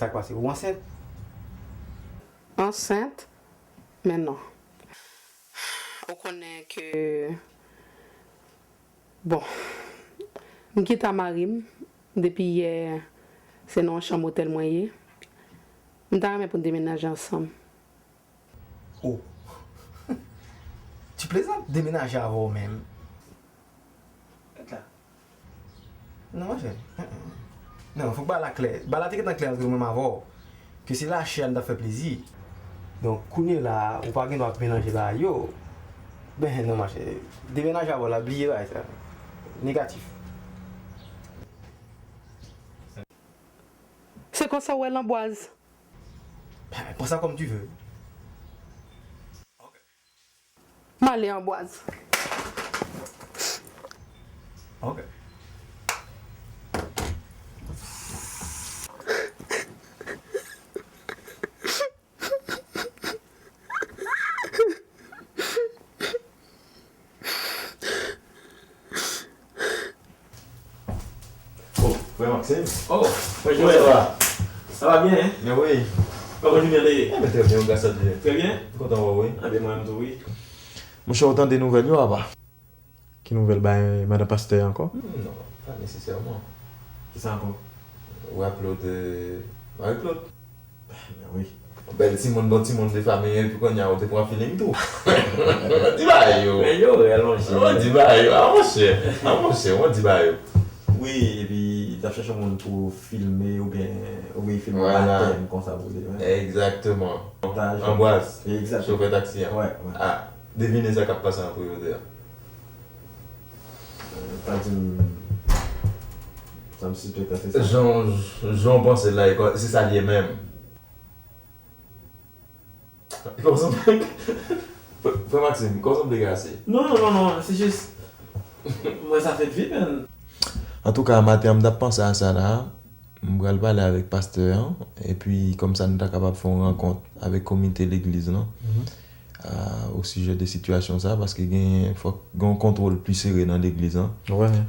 Sa k pase? Ou ansent? Ansent? Men non. Ou konnen ke, bon, m kite a mari m depi yè, se nan yon chanm otèl mwen ye. M ta renmen pou n demenaje ansanm. Oh! Tu plaisantes? Demenaje avè w menm? Ret la. Non, monchè. Non, fòk bagay la klè. Bagay la te gentan klè ant mwen menm avè w. Ke se lachè a m t ap fè plezi. Donk, kounye la, ou pa gen dwa ap melanje bagay yo. Ben, non, monchè. Demenaje avè w la, bliye bagay sa. Negatif. Se konsa w wè l, Anbwaz? Ben, prends ça comme tu veux. M ale, Anbwaz. Ok. Oh, frè Maxime. Oh, frè Joël. Kòman sa va? Sa va byen, hein? Men wi. Kòman jounen an te ye? Enben, trè byen, gras a Dye. Trè byen? M kontan wè w, wi. Enben, mwen menm tou, wi. Monchè, ou tande nouvèl yo, apa? Ki nouvèl bay madan pastè a ankò? Hmm, non, pa nesesèman. Kisa ankò? Ou raple w de Marie Claude? Men wi. Bèl timoun, bon timoun de fanmi, epi kounye a ou te pran feeling tou. Di bagay yo. Men yo rèl, monchè. Ou di bagay yo. Ah, monchè. Ah, monchè, ou di bagay yo. Wi, epi li t ap chèche yon moun pou filme oubyen, wi, filme batèm konsa pou li, wi. Egzakteman. Anbwaz, chofè taksi a. Ah, devine sa k ap pase an prive de a. Pa di m sa m sispekte se sa. Jan, jan w panse l la, se sa l ye menm. Kòman w sanble? Frè Maxime, kòman w sanble kase? Non, non, non, non, se jis. Mwen sa fèt vit, men. Antouka, maten an, m t ap panse a sa la. M pral pale avèk pastè an, epi kòmsa nou ta kapab fè yon rankont avèk komite legliz lan. Ah, o sijè de sitiyasyon sa, paske gen, fòk gen yon kontwòl pli sere nan legliz lan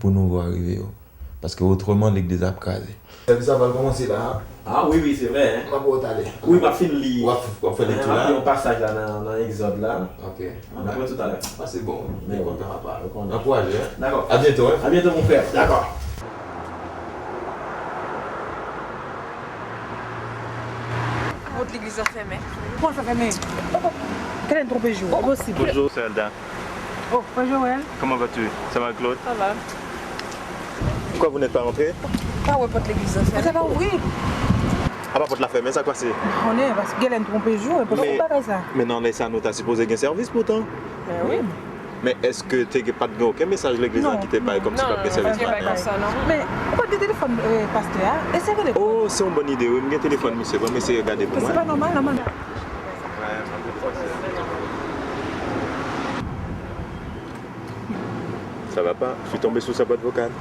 pou nouvo arive yo. Paske otreman, legliz la ap kraze. Sèvis la pral kòmanse la. Ah wi, wi, se vre, hein. M ap wè w talè. Wi, m ap fin li. W ap, w ap fè lekti la. M ap li yon pasaj la nan, nan Egzòd la. Ok. Ann apre toutalè. Ah, se bon. Mwen kontan, papa. Ankouraje, hein. Dakò. A byento, hein. A byento, mon frè. Dakò. Pòt legliz la fèmen. Kòman sa fèmen? Kèlè n twonpe jou? Enposib. Bonjour, sœur Elda. Oh, frè Joël. Comment vas-tu? C'est Marie-Claude. Ça va. Pourquoi vous n'êtes pas rentré? Pa wè pòt legliz la fèmen. Sa pa ouvri. Apa pòt la fèmen, sa k pase? Konnen, paske genlè n twonpe jou, enposib bagay sa. Men nan lè sa nou ta sipoze gen sèvis poutan. Men wi. Men èske te gen, pa t gen okenn mesaj legliz la ki te bay kòmsi p ap gen sèvis maten an? Men ou pa t gen telefòn pastè a? Eseye rele. Oh, se yon bòn ide wi, m gen telefòn misye, ban m eseye gade pou mwen. Se pa nòmal, nòmal. Mwen, mwen, mwen, mwen. Ça va pas? Je suis tombé sous sa boîte vocale.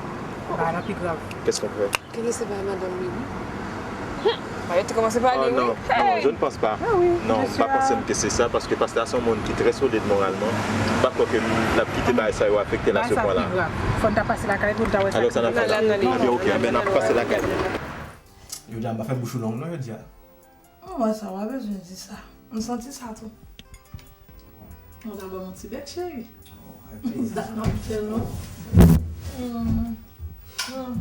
Bagay la pi grav. Qu'est-ce qu'on fait? Kenneth se pa madanm li, wi. Bagay te kòmanse pale, wi. Oh non, non, je ne pense pas. Ah oui, non, m pa panse m ke se sa, paske pastè a se yon moun ki trè solid moralman. M pa kwè ke l ap kite bagay sa yo afekte l a se pwen la. Fò n ta pase lakay pou n ta wè sa. Alors, ça n'a pas... Ok, ok, men n ap pase lakay. Jodi a, m pa fè bouch ou long non, jodi a. Mwen sa, w a bezwen di sa. M santi sa tou. Mwen ta ban m yon ti bèk, cheri. Oh, avèk plezi. M ta nan pye nou. Mm. Mm.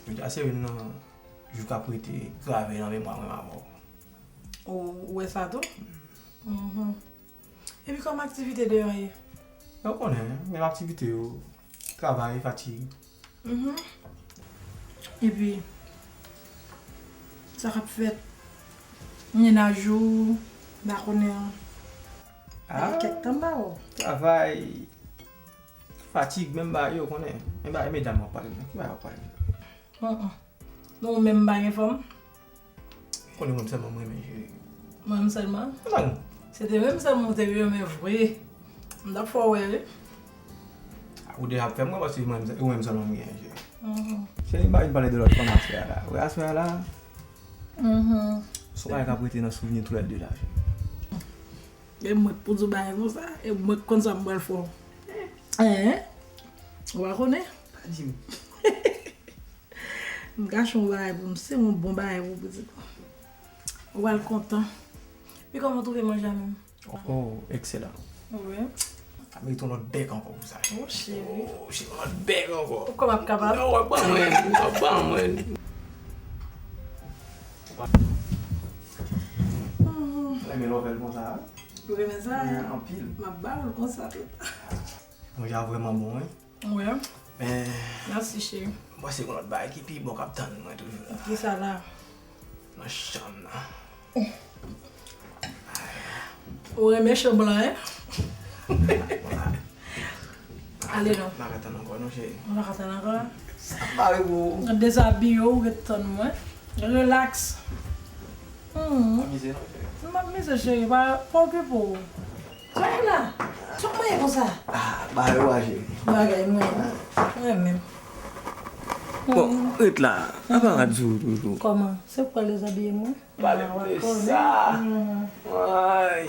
Jodi a se youn nan jou k ap rete grave nan memwa mwen avè w. Ou, ou wè sa tou? Mhm. Epi kòman aktivite deyò ye? Ou konnen, menm aktivite yo, travay, fatig. Mhm. Epi, sa k ap fèt? Mennaj ou, m pa konnen. Ah, kèk tan m pa wè w. Travay, fatig, menm bagay yo, konnen. Menm bagay medam w ap pale, ki bagay w ap pale? Hum, hum. Non, ou menm pa gen fanm? Ou konnen mwen sèlman mwen renmen, cheri. Mwen menm sèlman? Non. Se te mwen menm sèlman ou te renmen vre. M t ap fè w wè, wi. Ou deja ap fè m wè paske mwen menm, ou menm sèlman mwen gen, cheri. Mhm. Cheri, m pa vin pale de lòt fanm aswè a la. Ou wè aswè a la? Mhm. Se yon bagay k ap rete nan souvni toulède la, cheri. E mwen k pou di w bagay konsa, e mwen k konn sa m pral fè w. Hein? Ou pa konnen? Pa di m. M kache yon bagay pou m, se yon bon bagay pou pitit ou. Ou pral kontan. Pi kòman w twouve manje a menm? Oh, ekselan. Wi. Sa merite yon lòt bèk ankò pou sa. Oh, cheri. Oh, cheri, yon lòt bèk ankò. Ou kwè m ap kapab? Non, w ap ban mwen, w ap ban mwen. Renmen lòvèl konsa, wi. Ou renmen sa? Wi, anpil. M ap ba ou l konsa tout. Manje a vrèman bon, wi. Wi. Men, mèsi, cheri. M panse gen lòt bagay ki pi bon k ap tann mwen toujou la. Kisa la? Nan chanm nan. Ou renmen chanm lan, en? Ale non. M pa ka tann ankò non, cheri. Ou pa ka tann ankò? Sa mare pou ou. Dezabiye w, ou ret tann mwen. Relax. Hmm. Pa mize non, cheri. M ap mize, cheri. Pa, pa okipe w. Sa w la? Sa w manyen konsa? Ah, bagay ou aje. Bagay mwen. Mwen menm. Bon, ret la. Apa rad sou ou toujou? Kòman? Se pou w al dezabiye mwen? Pale m de sa. Ay.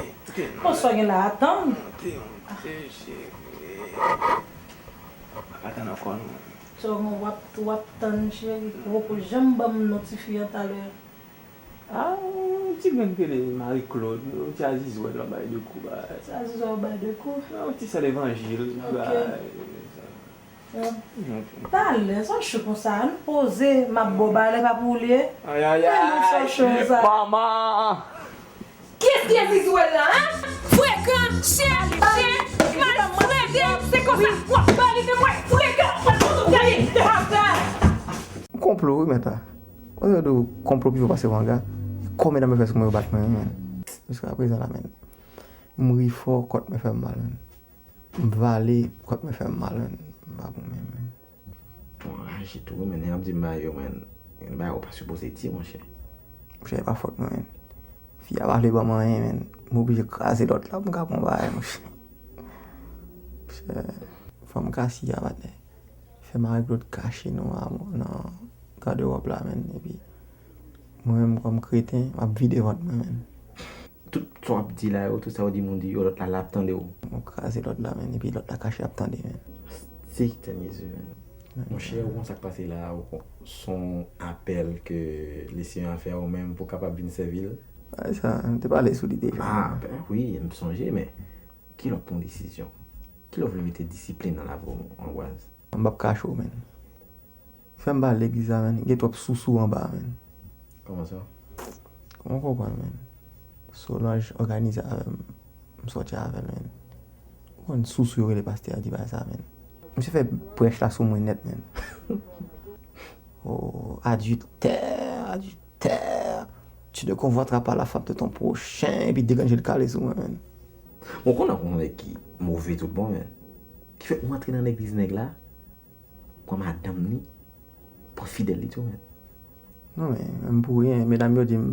Bon, sa w gen la, atann. Monte, monte, cheri. Pa ka tann ankò non. Sa w gen, w ap, w ap tann, cheri. Ou poko janm ban m non ti fi an talè. Ah, yon ti grenn ki rele Marie Claude, yon ti azizwèl w ap bay de kou, bay. Ti azizwèl w ap bay de kou? Ah, yon ti sè levanjil, bay. Ok. Talè, sa w cho konsa? Ann poze, m ap ba w bagay la, pa pou ou li ye. Ay, ay, ay, mama! Kiyès ki azizwèl la, en? Frekan, chen, chen, malfrede, se konsa w ap pale de mwen, frekan, w ap fout gade, bata! Konplo, wi, mèt la. Mwen te di w konplo pi fò pase wanga. E kòm medam yo fè sou mwen, yo bat mwen, wi, men. Jiska prezan la, men. M ri fò, kòt mwen fè m mal, men. M vale, kòt mwen fè m mal, men. M pa bon menm, men. Mwen raji tou, wi, men nèg ap di m bagay yo, men. Gen bagay ou pa sipoze di, monchè. Monchè, e pa fòt mwen, men. Fi a pa vle ban m anyen, men. M oblije kraze lòt la pou m ka pran bagay, monchè. Monchè, fanm Kasi a, patnè. Fè Marie Claude kache nou a, nan gadewòb la, men. Epi, mwen menm, kòm kreten, m ap vide vant mwen, men. Tout sa w ap di la yo, tout sa w di moun di yo, lòt la, l ap tande w. Ou kraze lòt la, men, epi lòt la kache ap tande, men. Seytan Jezi, men. Monchè, ou konn sa k pase la, ou konn, s on apèl ke Lesenyè a fè a ou menm pou w kapab vin sèvi l. Ay, sa, m te pale sou li deja. Ah, ben wi, m sonje, men kilè w pran desizyon? Kilè w vle mete disiplin nan lavi w, Anbwaz? M p ap kache w, men. Fè m pa al legliz la, men. Gen twòp sousou anba a, men. Kòman sa? Kòman w konprann, men? Solange òganize avè m, m sòti avè l, men. Ou konn sousou yo rele pastè a di bagay sa, men. Misye fè prèch la sou mwen nèt, men. Oh, adiltère, adiltère. Tu ne convoiteras pas la femme de ton prochain, epi deganjel kale sou mwen, men. Bon, konnen w konn nèg ki move tout bon, men. Ki fè ou antre nan legliz nèg la, pran madanm li, pran fidèl li tou, men. Non, men, menm pou ryen, medam yo di m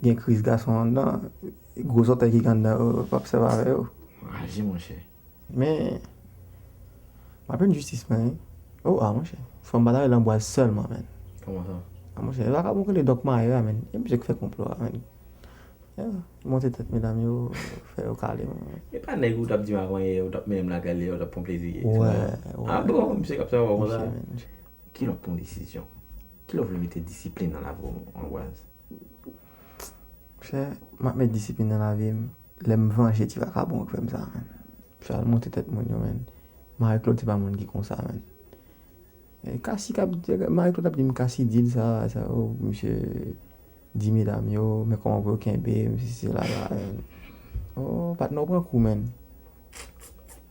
gen kriz gason anndan, gwo zòtèy ki gen anndan yo, p ap sèvi avè yo. Raje, monchè. Men, M ap jwenn jistis mwen, wi. Oh, ah, monchè. Fò m pa ta rele anbwaz sèlman, menn. Kòman sa? Ah, monchè, e vakabon k rele Dòk Mayo a, menn. E misye k fè konplo a, menn. Yeah. Monte tèt medam yo, fè yo kale mwen. E pa nèg ou t ap di m avan yè, ou t ap mennen m lakay li, ou t ap pran plezi. Wè, wè. Ah bon, misye k ap sèvi w konsa? Monchè, menn. Kilè w pran desizyon? Kilè w vle mete disiplin nan lavi w, anbwaz? Monchè, m ap met disiplin nan lavi m lè m vanje ti vakabon k fè m sa, menn. Misye al monte tèt moun yo, menn. Marie Claude se pa moun ki konsa, menn. E Kasi k ap, Marie Claude ap di m Kasi di l sa, sa, oh, misye di medam yo, men kòman pou yo kenbe m, si se la la, menn. Oh, patnè w pran kou, menn.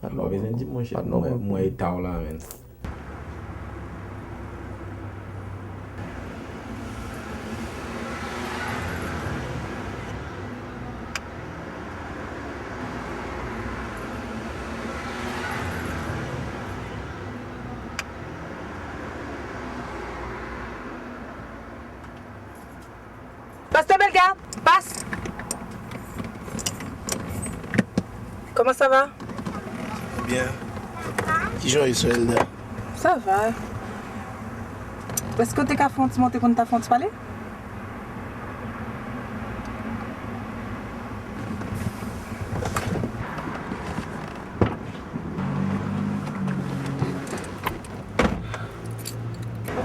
Patnè w pran kou. Ou pa bezwen di m, monchè, mwen, mwen eta w la, menn. Pastè Belga, pas. Kòman sa va? Byen. Kijan w ye, sè Elda? Sa va. Èske w te ka fè yon ti, mwen te konn ta fè yon ti pale?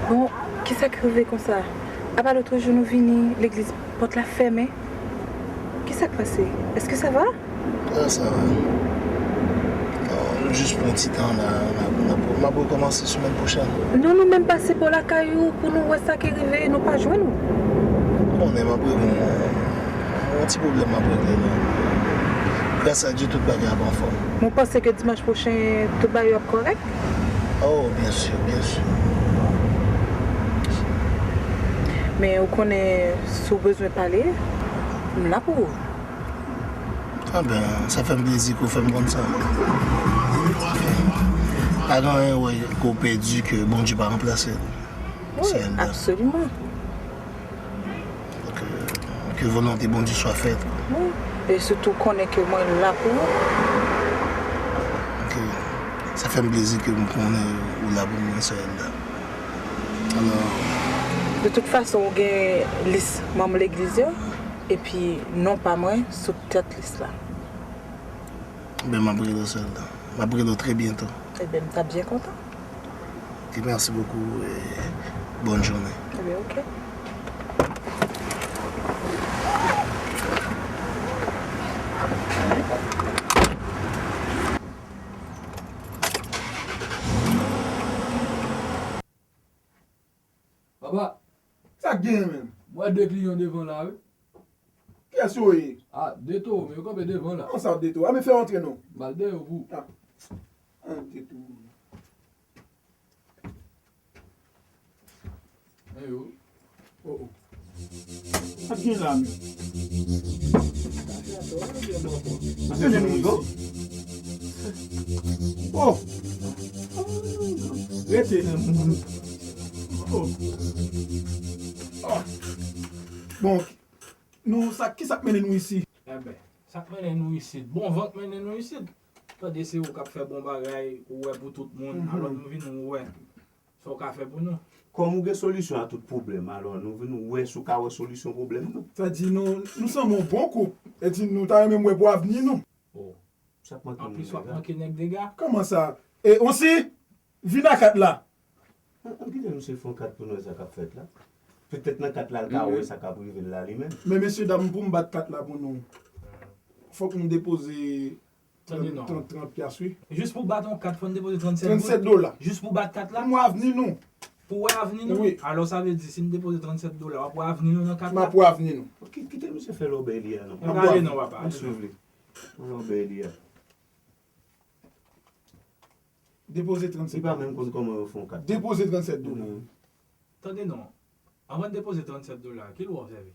Bon, kisa k rive konsa? Apa lòt jou nou vini, legliz pòt la fèmen? Kisa k pase? Èske sa va? Ah, sa va. Non, nou jis pran ti tan la, n ap, n ap, m ap rekòmanse semèn pwochèn. Non, nou menm pase bò lakay ou pou nou wè sa ki rive, nou pa jwenn ou. Ou konnen m ap regle yon, yon ti pwoblèm m ap regle la. Gras a Dye, tout bagay ap anfòm. Mwen panse ke dimanch pwochen, tout bagay yo ap kòrèk. Oh, byen si, byen si. Men ou konnen, si w bezwen pale, m la pou ou. Anben, sa fè m plezi ke w fè m konn sa. Pa gen anyen w wè ke w pèdi ke Bondye pa ranplase l. Wi, absoliman. Ke, ke volonte Bondye swa fèt. Wi. E sitou konnen ke mwen la pou ou. Ok. Sa fè m plezi ke m konnen ou la pou mwen, sè Elda. Alò. De tout fason, ou gen lis manm legliz yo, epi non pa mwen sou tèt lis la. Ben, m ap rele w, sè Elda. M ap rele w trè byento. Ebyen, m ta byen kontan. Ok, merci beaucoup et bonne journée. Ebyen, ok. Papa. Sa k genyen, menm? M wè de kliyan devan la, wi. Kiyès yo ye? Ah, de towo, men yo kanpe devan la. Kòman sa, de towo? A, men fè yo antre non. M al dèyè yo pou ou. Ah. An, de towo. Men yo. Oh, oh. Sa k gen la, men? Sa k gen la, men? Oh! Rete. Oh. Oh. Bon, nou, sa, ki sa k mennen nou isi? Enben, sa k mennen nou isit? Bon van k mennen nou isit. Tande se ou k ap fè bon bagay, ou wè pou tout moun, alò nou vin wè sa w ka fè pou nou. Kòm ou gen solisyon a tout pwoblèm, alò nou vin wè si w ka wè solisyon pwoblèm nou. Sa di nou, nou sanble yon bon koup, e di nou ta renmen wè pou avni nou. Oh, sa k manke moun dega. Anplis, w ap manke nèg dega. Kòman sa? E, Onsi, vin a kat la. An, an kite misye fè yon kat pou nou wè sa k ap fèt la. Petèt nan kat la, l ka wè sa k ap rive l la li menm. Men mesye dam, pou m bat kat la pou nou, fòk nou depoze trant, trant, trant pyas, wi. Jis pou bat yon kat, fò n depoze trannsèt goud? Trannsèt dola. Jis pou bat kat la? Pou m wè avni nou. Pou wè avni nou? Wi. Alò, sa vle di, si n depoze trannsèt dola, w ap wè avni nou nan kat la? M ap wè avni nou. Ki-, kite misye fè lòbèy li a, non. M ap wè avni nou. Ann swiv li. Lòbèy li a. Depoze trannsèt. Li pa menm konn kòman yo fè yon kat. Depoze trannsèt dola. Tande non. Anvan n depoze trannsèt dola, ki lwa w sèvi?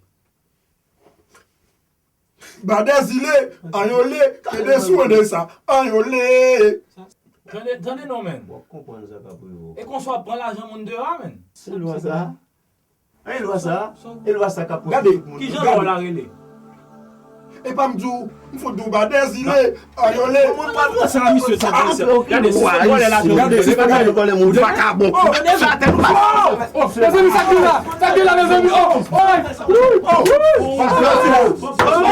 Ba dèzile, anyole, kenbe sou ande sa, anyole. Tande, tande non, menn. W ap konprann sa k ap rive w. E konsa w ap pran lajan moun deyò a, menn. Se lwa sa? E lwa sa? E lwa sa k ap pouse tout moun. Gade, kijan lwa w la rele? E pa m di w, m fout di w ba dezile, ayole. Sa misye sa misye. Gade si se vòlè la. Gade si se vòlè moun vakabon. Sa tèt ou pa. Oh, mezanmi, sa k gen la? Sa k gen la, mezanmi? Oh, oh, oh, oh.